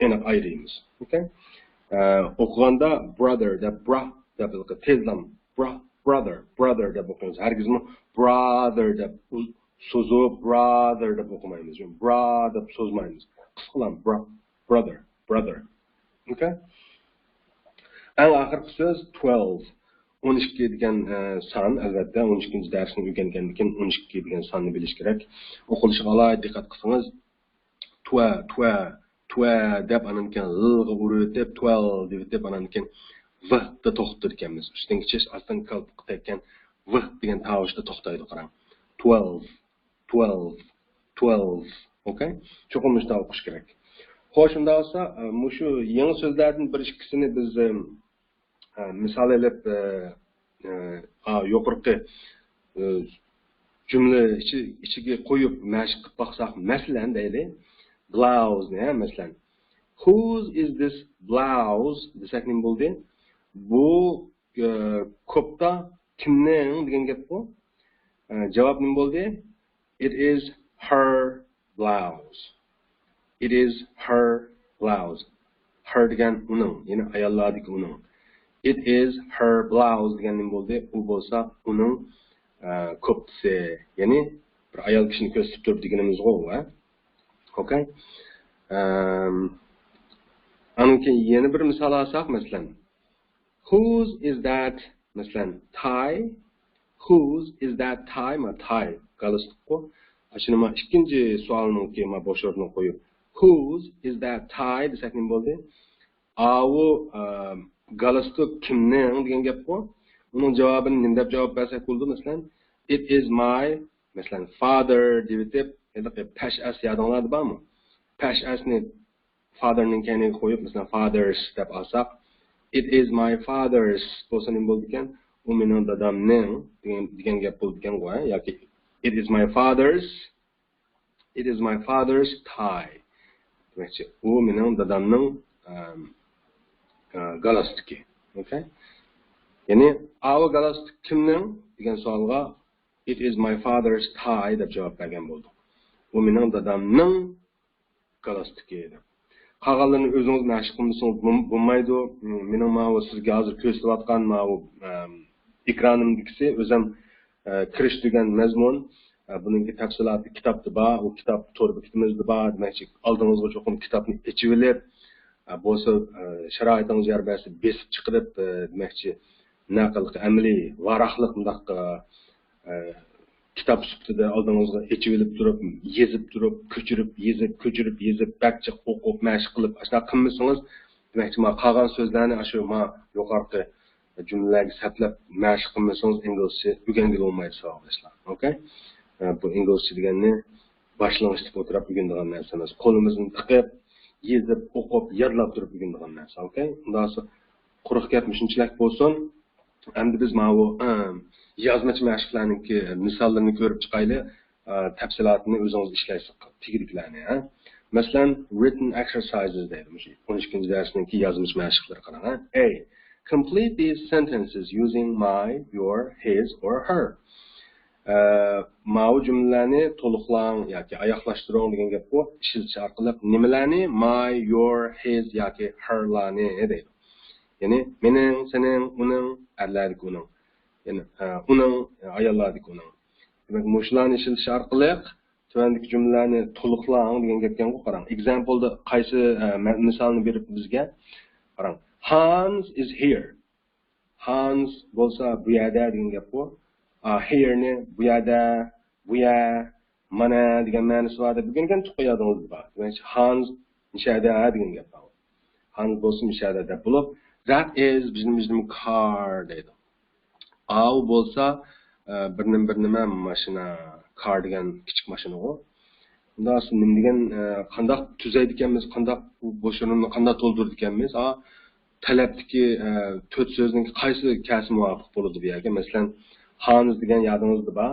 ئېنىق ئايرىيمىز. ئوكەي؟ ئە، ئوقۇغاندا brother دەپ، برا دەپ، تېزلا برا، brother، brother دەپ ئوقۇيمىز. ھەرگىزمۇ brother دەپ ئۇز-، سوزۇپ، brother دەپ ئوقۇمايمىز. برا دەپ سوزمايمىز. قىسقىلام، برا، brother، brother. ئوكەي؟ ئەڭ ئاخىرقى سۆز twelve. ئون ئىككى دېگەن، ئە، سان، ئەلۋەتتە، ئون ئىككىنچى دەرسنى ئۆگەنگەندىن كېيىن ئون ئىككى دېگەن ساننى بىلىش كېرەك. ئوقۇلۇشىغا ئالاھىدە دىققەت قىلسىڭىز، تۇە، تۇە، تۇە دەپ، ئانان كېيىن ل غا ئۇرۇۋېتىپ، twelve دېۋېتىپ، ئانان كېيىن ۋ دا توختىتىدىكەنمىز. ئۈستۈنكى چىش، ئاستىنقى كالپۇكقا تەگكەن ۋ دېگەن تاۋۇشتا توختايدۇ، قاراڭ. twelve، twelve، twelve. ئوكەي؟ چوقۇم مۇشۇنداق ئوقۇش كېرەك. خوش، ئۇنداق بولسا، ئە، مۇشۇ يېڭى سۆزلەردىن بىر ئىككىسىنى بىز، ئە، ئە، مىسال ئېلىپ، ئە، ئە، ئا، يۇقىرىقى، ئە، جۈملە ئىچى-، ئىچىگە قويۇپ مەشىق قىلىپ باقساق، مەسىلەن، دەيلى، blouse نى، ھە، مەسىلەن، «Whose is this blouse؟» دېسەك نېمە بولدى؟ بۇ، ئە، كوپتا كىمنىڭ دېگەن گەپقۇ. ئە، جاۋاب نېمە بولدى؟ It is her blouse. It is her blouse. Her دېگەن ئۇنىڭ، يەنى ئاياللاردىكى ئۇنىڭ. It is her blouse دېگەن نېمە بولدى؟ ئۇ بولسا ئۇنىڭ، ئە، كوپتىسى. يەنى بىر ئايال كىشىنى كۆرسىتىپ تۇر دېگىنىمىزغۇ ئۇ، ھە؟ ئوكەي. ئەم، ئانىڭ كېيىن يەنە بىر مىسال ئالساق، مەسىلەن، «Whose is that؟» مەسىلەن، tie. «Whose is that tie؟» ما tie، گالستۇكقۇ. ئاشۇنى ما ئىككىنچى سوئالنىڭكى ما بوش ئورنىغا قويۇپ، «Whose is that tie؟» دېسەك نېمە بولدى؟ ئاۋۇ، ئە، گالستۇك كىمنىڭ دېگەن گەپقۇ. ئۇنىڭ جاۋابىنى نېمە دەپ جاۋاب بەرسەك بولىدۇ؟ مەسىلەن، «It is my»، مەسىلەن، «father» دېۋېتىپ، ھېلىقى پەش ئەس يادىڭلاردا بارمۇ؟ پەش ئەسنى father نىڭ كەينىگە قويۇپ، مەسىلەن، «father's» دەپ ئالساق، «It is my father's» بولسا نېمە بولىدىكەن؟ ئۇ مېنىڭ دادامنىڭ دېگەن، دېگەن گەپ بولىدىكەنغۇ، ھە؟ ياكى «It is my father's، it is my father's tie» دېمەكچى. ئۇ مېنىڭ دادامنىڭ، ئەم، ئە، گالستۇكى. ئوكەي؟ يەنى، «ئاۋۇ گالستۇك كىمنىڭ؟» دېگەن سوئالغا «It is my father's tie» دەپ جاۋاب بەرگەن بولدۇق. ئۇ مېنىڭ دادامنىڭ گالستۇكى دەپ. قالغانلىرىنى ئۆزىڭىز مەشىق قىلمىسىڭىز بولم-، بولمايدۇ. مېنىڭ ماۋۇ سىزگە ھازىر كۆرسىتىۋاتقان ماۋۇ، ئەم، ئېكرانىمدىكىسى ئۆزەم، ئە، كىرىش دېگەن مەزمۇن. ئە، بۇنىڭكى تەپسىلاتى كىتابتا بار، ئۇ كىتاب تور بېكىتىمىزدە بار. دېمەكچى، ئالدىڭىزغا چوقۇم كىتابنى ئېچىۋېلىپ، بولسا، ئە، شارائىتىڭىز يار بەرسە بېسىپ چىقىرىپ، ئە، دېمەكچى، نەقىل ئەمەلىي ۋاراقلىق مۇنداق، ئە، كىتاب سۈپىتىدە ئالدىڭىزغا ئېچىۋېلىپ تۇرۇپ، يېزىپ تۇرۇپ، كۆچۈرۈپ يېزىپ، كۆچۈرۈپ يېزىپ، بەك جىق ئوقۇپ، مەشىق قىلىپ، ئاشۇنداق قىلمىسىڭىز، دېمەكچى، مانا قالغان سۆزلەرنى ئاشۇ مانا يۇقىرىقى جۈملىلەرگە سەپلەپ مەشىق قىلمىسىڭىز، ئىنگلىزچە ئۆگەنگىلى بولمايدۇ، ساۋاقداشلار. ئوكەي؟ ئە، بۇ ئىنگلىزچە دېگەننى باشلىنىشتىكى ئولتۇرۇپ ئۆگىنىدىغان نەرسە ئەمەس. قولىمىزنى تىقىپ، يېزىپ، ئوقۇپ، يادلاپ تۇرۇپ ئۆگىنىدىغان نەرسە. ئوكەي؟ ئۇنداق بولسا قۇرۇق گەپمۇ شۇنچىلىك بولسۇن. ئەمدى بىز ماۋۇ، ئە، يازمىچە مەشىقلەرنىڭكى مىساللىرىنى كۆرۈپ چىقايلى. ئە، تەپسىلاتىنى ئۆزىڭىز ئىشلەيسىز، تېگىدىكىلەرنى، ھە. مەسىلەن، written exercises دەيدۇ. مۇشۇ ئون ئىككىنچى دەرسنىڭكى يازمىچە مەشىقلىرى قاراڭ، ھە. A. Complete these sentences using my, your, his or her. ئە، ماۋۇ جۈملىلەرنى تولۇقلاڭ ياكى ئاياغلاشتۇرۇڭ دېگەن گەپ بۇ. ئىشلىتىش ئارقىلىق نېمىلەرنى؟ My, your, his ياكى herلارنى دەيدۇ. يەنى مېنىڭ، سېنىڭ، ئۇنىڭ، ئەرلەردىكى ئۇنىڭ. يەنى، ئە، ئۇنىڭ، ئاياللاردىكى ئۇنىڭ. دېمەك، مۇشۇلارنى ئىشلىتىش ئارقىلىق تۆۋەندىكى جۈملىلەرنى تولۇقلاڭ دېگەن گەپكەنغۇ. قاراڭ، ئېگزامپلدا قايسى، ئە، مە-، مىسالنى بېرىپتۇ بىزگە؟ قاراڭ، Hans is here. Hans بولسا بۇ يەردە دېگەن گەپقۇ. ئا، here نى بۇ يەردە، بۇ يەر، مانا دېگەن مەنىسى بار دەپ ئۆگەنگەنتۇق يادىڭىزدا بار. دېمەك، Hans مۇشەدە دېگەن گەپ بار. Hans بولسا مۇشەدە دەپ بولۇپ، that is بىزنىڭ، بىزنىڭ car دەيدۇ. ئاۋۇ بولسا، ئە، بىر نېمە، بىر نېمە ماشىنا، car دېگەن كىچىك ماشىنىغۇ. ئۇنداق نېمە دېگەن، ئە، قانداق تۈزەيدىكەنمىز، قانداق بوش ئورۇننى قانداق تولدۇرىدىكەنمىز؟ ئا، تەلەپتىكى، ئە، تۆت سۆزنىڭ قايسى كەسى مۇۋاپىق بولىدۇ بۇ يەرگە؟ مەسىلەن، Hans دېگەن يادىڭىزدا بار.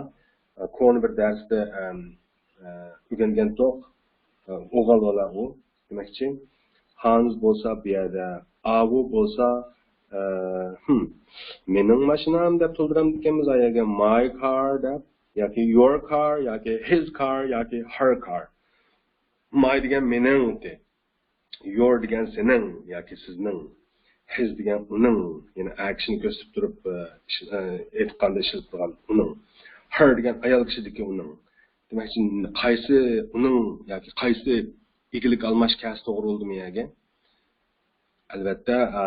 ئە، كونا بىر دەرستە، ئەم، ئە، ئۆگەنگەنتۇق. ئە، ئوغۇل بالا ئۇ. دېمەكچى، Hans بولسا بۇ يەردە، ئاۋۇ بولسا، ئە، ھىم، مېنىڭ ماشىنام دەپ تولدۇرامدىكەنمىز ئا يەرگە my car دەپ، ياكى your car، ياكى his car، ياكى her car. My دېگەن مېنىڭ، your دېگەن سېنىڭ ياكى سىزنىڭ، his دېگەن ئۇنىڭ، يەنى ئەر كىشىنى كۆرسىتىپ تۇرۇپ، ئە، ئىش-، ئە، ئېيتقاندا ئىشلىتىدىغان ئۇنىڭ، her دېگەن ئايال كىشىدىكى ئۇنىڭ. دېمەكچى، قايسى ئۇنىڭ ياكى قايسى ئىگىلىك ئالماش كەسى توغرا بولدىمۇ يەرگە؟ ئەلۋەتتە، ئا،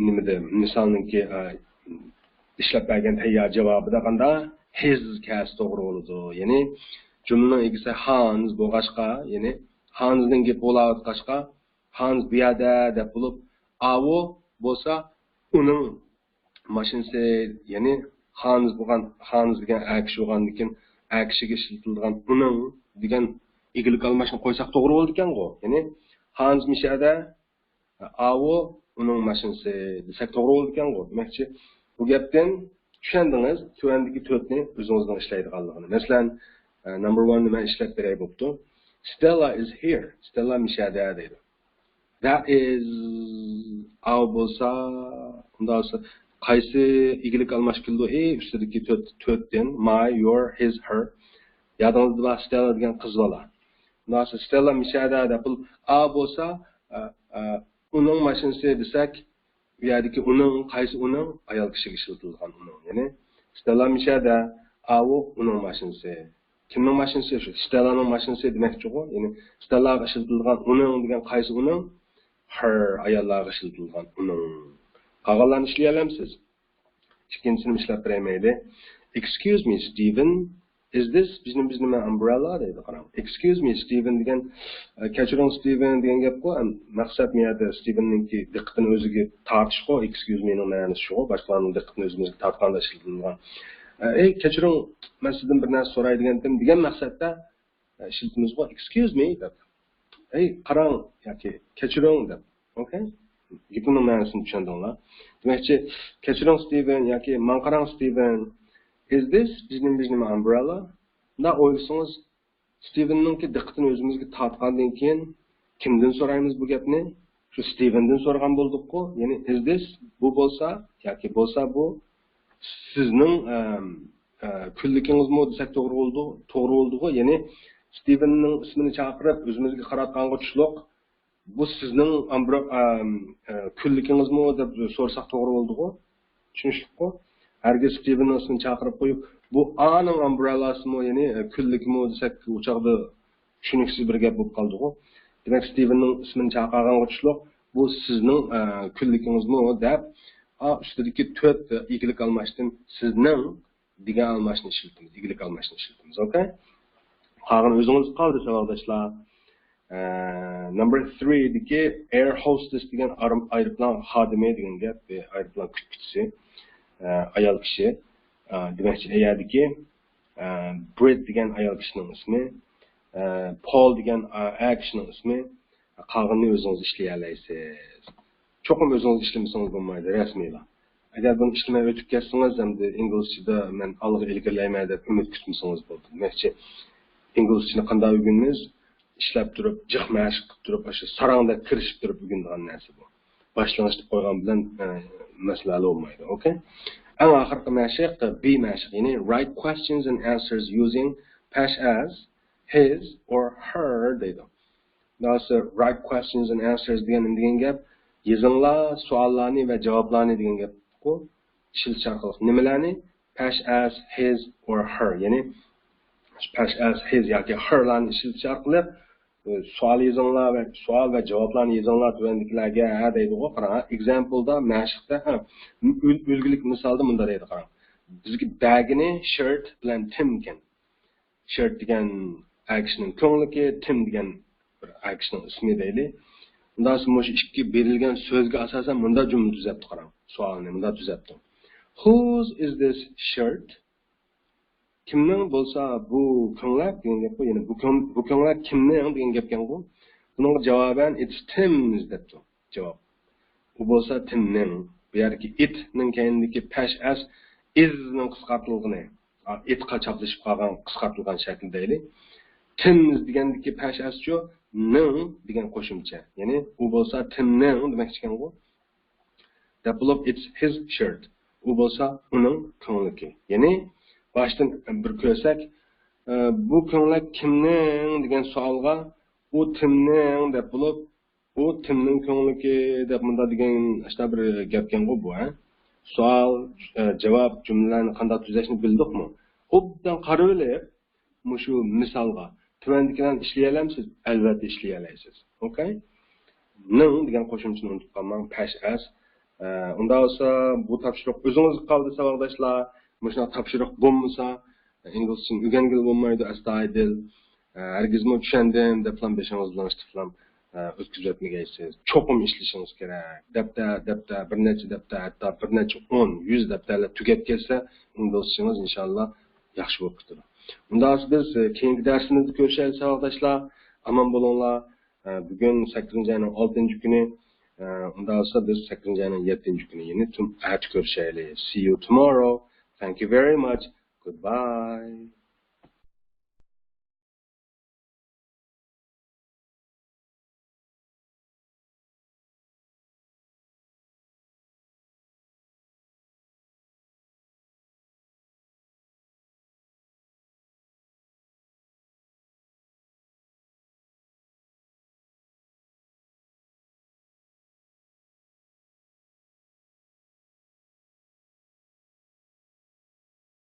نېمىدە، مىسالنىڭكى، ئا، ئىشلەپ بەرگەن تەييار جاۋابىدا قاندا his كەسى توغرا بولىدۇ. يەنى جۈملىنىڭ ئىگىسى Hans بولغاچقا، يەنى Hansنىڭ گېپى بولاۋاتقاچقا، Hans بۇ يەردە دەپ بولۇپ، ئاۋۇ بولسا ئۇنىڭ ماشىنىسى، يەنى Hans بولغان، Hans دېگەن ئەر كىشى بولغاندىكىن، ئەر كىشىگە ئىشلىتىلىدىغان ئۇنىڭ دېگەن ئىگىلىك ئالماشنى قويساق توغرا بولىدىكەنغۇ. يەنى Hans مۇشەدە، ئاۋۇ ئۇنىڭ ماشىنىسى دېسەك توغرا بولىدىكەنغۇ. دېمەكچى، بۇ گەپتىن چۈشەندىڭىز، تۆۋەندىكى تۆتنى ئۆزىڭىزنىڭ ئىشلەيدىغانلىقىنى. مەسىلەن، ئە، number one نى مەن ئىشلەپ بېرەي بوپتۇ. Stella is here. Stella مۇشەدە دەيدۇ. That is، ئاۋۇ بولسا، ئۇنداق بولسا، قايسى ئىگىلىك ئالماش كېلىدۇ؟ ئى، ئۈستىدىكى تۆت، تۆتتىن، my، your، his، her. يادىڭىزدا بار، Stella دېگەن قىز بالا. ئۇنداق بولسا، Stella مۇشەدە دەپ، بۇ ئا بولسا، ئە، ئە، ئۇنىڭ ماشىنىسى دېسەك، بۇ يەردىكى ئۇنىڭ، قايسى ئۇنىڭ؟ ئايال كىشىگە ئىشلىتىلىدىغان ئۇنىڭ. يەنى، ستېللا مۇشەدە، ئاۋۇ ئۇنىڭ ماشىنىسى. كىمنىڭ ماشىنىسى؟ شۇ ستېللانىڭ ماشىنىسى دېمەكچىغۇ. يەنى، ستېللاغا ئىشلىتىلىدىغان ئۇنىڭ دېگەن قايسى ئۇنىڭ؟ Her، ئاياللارغا ئىشلىتىلىدىغان ئۇنىڭ. قالغانلارنى ئىشلىيەلەمسىز؟ ئىككىنچىسىنى ئىشلەپ بېرەي مەيلى. Excuse me, Steven. Is this بىزنىڭ، بىزنىڭ umbrella دەيدۇ، قاراڭ. Excuse me, Steven دېگەن، ئە، كەچۈرۈڭ، ستىۋېن دېگەن گەپقۇ. ئەم، مەقسەت مۇ يەردە ستىۋېننىڭكى دىققىتىنى ئۆزىگە تارتىشقۇ، excuse me نىڭ مەنىسى شۇغۇ، باشقىلارنىڭ دىققىتىنى ئۆزىمىزگە تارتقاندا ئىشلىتىلىدىغان. ئە، ئەي، كەچۈرۈڭ، مەن سىزدىن بىر نەرسە سوراي دېگەنتىم دېگەن مەقسەتتە، ئە، ئىشلىتىمىزغۇ، excuse me دەپ. ئەي، قاراڭ ياكى كەچۈرۈڭ دەپ. ئوكەي؟ گېپىمنىڭ مەنىسىنى چۈشەندىڭلار. دېمەكچى، كەچۈرۈڭ ستىۋېن ياكى ماڭا قاراڭ ستىۋېن. Is this بىزنىڭ، بىزنىڭ umbrella؟ مۇنداق ئويلىسىڭىز، ستىۋېننىڭكى دىققىتىنى ئۆزىمىزگە تارتقاندىن كېيىن كىمدىن سورايمىز بۇ گەپنى؟ شۇ ستىۋېندىن سورىغان بولدۇققۇ. يەنى، is this، بۇ بولسا ياكى بولسا بۇ سىزنىڭ، ئەم، ئە، كۈنلۈكىڭىزمۇ دېسەك توغرا بولىدۇ، توغرا بولىدىغۇ. يەنى، ستىۋېننىڭ ئىسمىنى چاقىرىپ، ئۆزىمىزگە قاراتقانغا تۇشلۇق، بۇ سىزنىڭ ئامبرا-، ئەم، ئە، كۈنلۈكىڭىزمۇ دەپ سورىساق توغرا بولىدىغۇ. چۈشىنىشلىكقۇ؟ ھەرگىز ستىۋېننىڭ ئىسمىنى چاقىرىپ قويۇپ، بۇ ئانىڭ ئامبرېللاسىمۇ، يەنى، ئە، كۈنلۈكىمۇ دېسەك، ئۇ چاغدا چۈشىنىكسىز بىر گەپ بولۇپ قالىدىغۇ. دېمەك، ستىۋېننىڭ ئىسمىنى چاقىرغانغا تۇشلۇق، بۇ سىزنىڭ، ئە، كۈنلۈكىڭىزمۇ دەپ، ئا، ئۈستىدىكى تۆت ئىگىلىك ئالماشتىن سىزنىڭ دېگەن ئالماشنى ئىشلىتىمىز، ئىگىلىك ئالماشنى ئىشلىتىمىز. ئوكەي؟ قالغىنى ئۆزىڭىزگە قالدى، ساۋاقداشلار. ئە، نمبر تھرىدىكى ئېير ھوستېس دېگەن ئار-، ئايروپىلان خادىمى دېگەن گەپ، ئايروپىلان كۈتكۈچىسى، ئە، ئايال كىشى، ئە، دېمەكچى، ئەيەردىكى، ئە، برىت دېگەن ئايال كىشىنىڭ ئىسمى، ئە، پول دېگەن، ئە، ئەر كىشىنىڭ ئىسمى، قالغىنىنى ئۆزىڭىز ئىشلىيەلەيسىز. چوقۇم ئۆزىڭىز ئىشلىمىسىڭىز بولمايدۇ، رەسمىيلا. ئەگەر بۇنى ئىشلىمەي ئۆتۈپ كەتسىڭىز، ئەمدى ئىنگلىزچىدا مەن ئالغا ئىلگىرىلەيمەن دەپ ئۈمىد كۈتمىسىڭىز بولىدۇ. دېمەكچى، ئىنگلىزچىنى قانداق ئۆگىنىمىز؟ ئىشلەپ تۇرۇپ، جىق مەشىق قىلىپ تۇرۇپ، ئاشۇ ساراڭدەك كىرىشىپ تۇرۇپ ئۆگىنىدىغان نەرسە بۇ. باشلىنىش دەپ قويغان بىلەن، ئە، مەسىلە ھەل بولمايدۇ. ئوكەي؟ ئەڭ ئاخىرقى مەشىق، بى مەشىق، يەنى write questions and answers using پەش ئەس، ھىز ئور ھېر دەيدۇ. داۋاسى، write questions and answers دېگەن نېمە دېگەن گەپ؟ يېزىڭلار سوئاللارنى ۋە جاۋابلارنى دېگەن گەپقۇ. ئىشلىتىش ئارقىلىق نېمىلەرنى؟ پەش ئەس، ھىز ئور ھېر، يەنى پەش ئەس، ھىز ياكى ھېرلارنى ئىشلىتىش ئارقىلىق، ئە، سوئال يېزىڭلار ۋە سوئال ۋە جاۋابلارنى يېزىڭلار تۆۋەندىكىلەرگە، ھە، دەيدىغۇ. قاراڭ، ھە، ئېگزامپلدا، مەشىقتە، ھە، ئۈل-، ئۈلگىلىك مىسالدا مۇنداق دەيدۇ، قاراڭ. بىزگە بەرگىنى شىرت بىلەن تىم ئىكەن. شىرت دېگەن ئەر كىشىنىڭ كۆڭلىكى، تىم دېگەن بىر ئەر كىشىنىڭ ئىسمى دەيلى. ئۇنداق بولسا مۇشۇ ئىككى بېرىلگەن سۆزگە ئاساسەن مۇنداق جۈملە تۈزەپتۇ، قاراڭ. سوئالنى مۇنداق تۈزەپتۇ. Whose is this shirt? كىمنىڭ بولسا بۇ كۆڭلەك دېگەن گەپقۇ، يەنى بۇ كۆڭ-، بۇ كۆڭلەك كىمنىڭ دېگەن گەپكەنغۇ. بۇنىڭغا جاۋابەن it's Tim's دەپتۇ. جاۋاب. ئۇ بولسا تىمنىڭ. بۇ يەردىكى ئىتنىڭ كەينىدىكى پەش ئەس ئىزنىڭ قىسقارتىلغىنى. ئا، ئىتقا چاپلىشىپ قالغان قىسقارتىلغان شەكلى دەيلى. تىمز دېگەندىكى پەش ئەسچۇ نىڭ دېگەن قوشۇمچە. يەنى ئۇ بولسا تىمنىڭ دېمەكچىكەنغۇ. دەپ بولۇپ، it's his shirt. ئۇ بولسا ئۇنىڭ كۆڭلىكى. يەنى باشتىن بىر كۆرسەك، ئە، بۇ كۆڭلەك كىمنىڭ دېگەن سوئالغا ئۇ تىمنىڭ دەپ بولۇپ، ئۇ تىمنىڭ كۆڭلىكى دەپ مۇنداق دېگەن ئاشۇنداق بىر گەپكەنغۇ بۇ، ھە؟ سوئال، ئە، جاۋاب جۈملىلەرنى قانداق تۈزەشنى بىلدۇقمۇ؟ ئوبدان قارىۋېلىپ، مۇشۇ مىسالغا تۆۋەندىكىلەرنى ئىشلىيەلەمسىز؟ ئەلۋەتتە ئىشلىيەلەيسىز. ئوكەي؟ نىڭ دېگەن قوشۇمچىنى ئۇنتۇپ قالماڭ، پەش ئەس. ئە، ئۇنداق بولسا بۇ تاپشۇرۇق ئۆزىڭىزگە قالدى، ساۋاقداشلار. مۇشۇنداق تاپشۇرۇق بولمىسا، ئىنگلىزچىنى ئۆگەنگىلى بولمايدۇ، ئەستايىدىل. ئە، ھەرگىزمۇ چۈشەندىم دەپلا بېشىڭىز بىلەن ئىشتىپلا، ئە، ئۆتكۈزۈۋەتمىگەيسىز. چوقۇم ئىشلىشىڭىز كېرەك. دەپتەر، دەپتەر، بىر نەچچە دەپتەر، ھەتتا بىر نەچچە ئون، يۈز دەپتەرلەر تۈگەپ كەتسە، ئىنگلىزچىڭىز ئىنشاللا ياخشى بولۇپ كېتىدۇ. ئۇنداق بولسا بىز، ئە، كېيىنكى دەرسىمىزدە كۆرۈشەيلى، ساۋاقداشلار. ئامان بولۇڭلار. ئە، بۈگۈن سەككىزىنچى ئاينىڭ ئالتىنچى كۈنى. ئە، ئۇنداق بولسا بىز سەككىزىنچى ئاينىڭ يەتتىنچى كۈنى، يەنى تۈن-، ئەتە كۆرۈشەيلى. See you tomorrow. Thank you very much. Goodbye.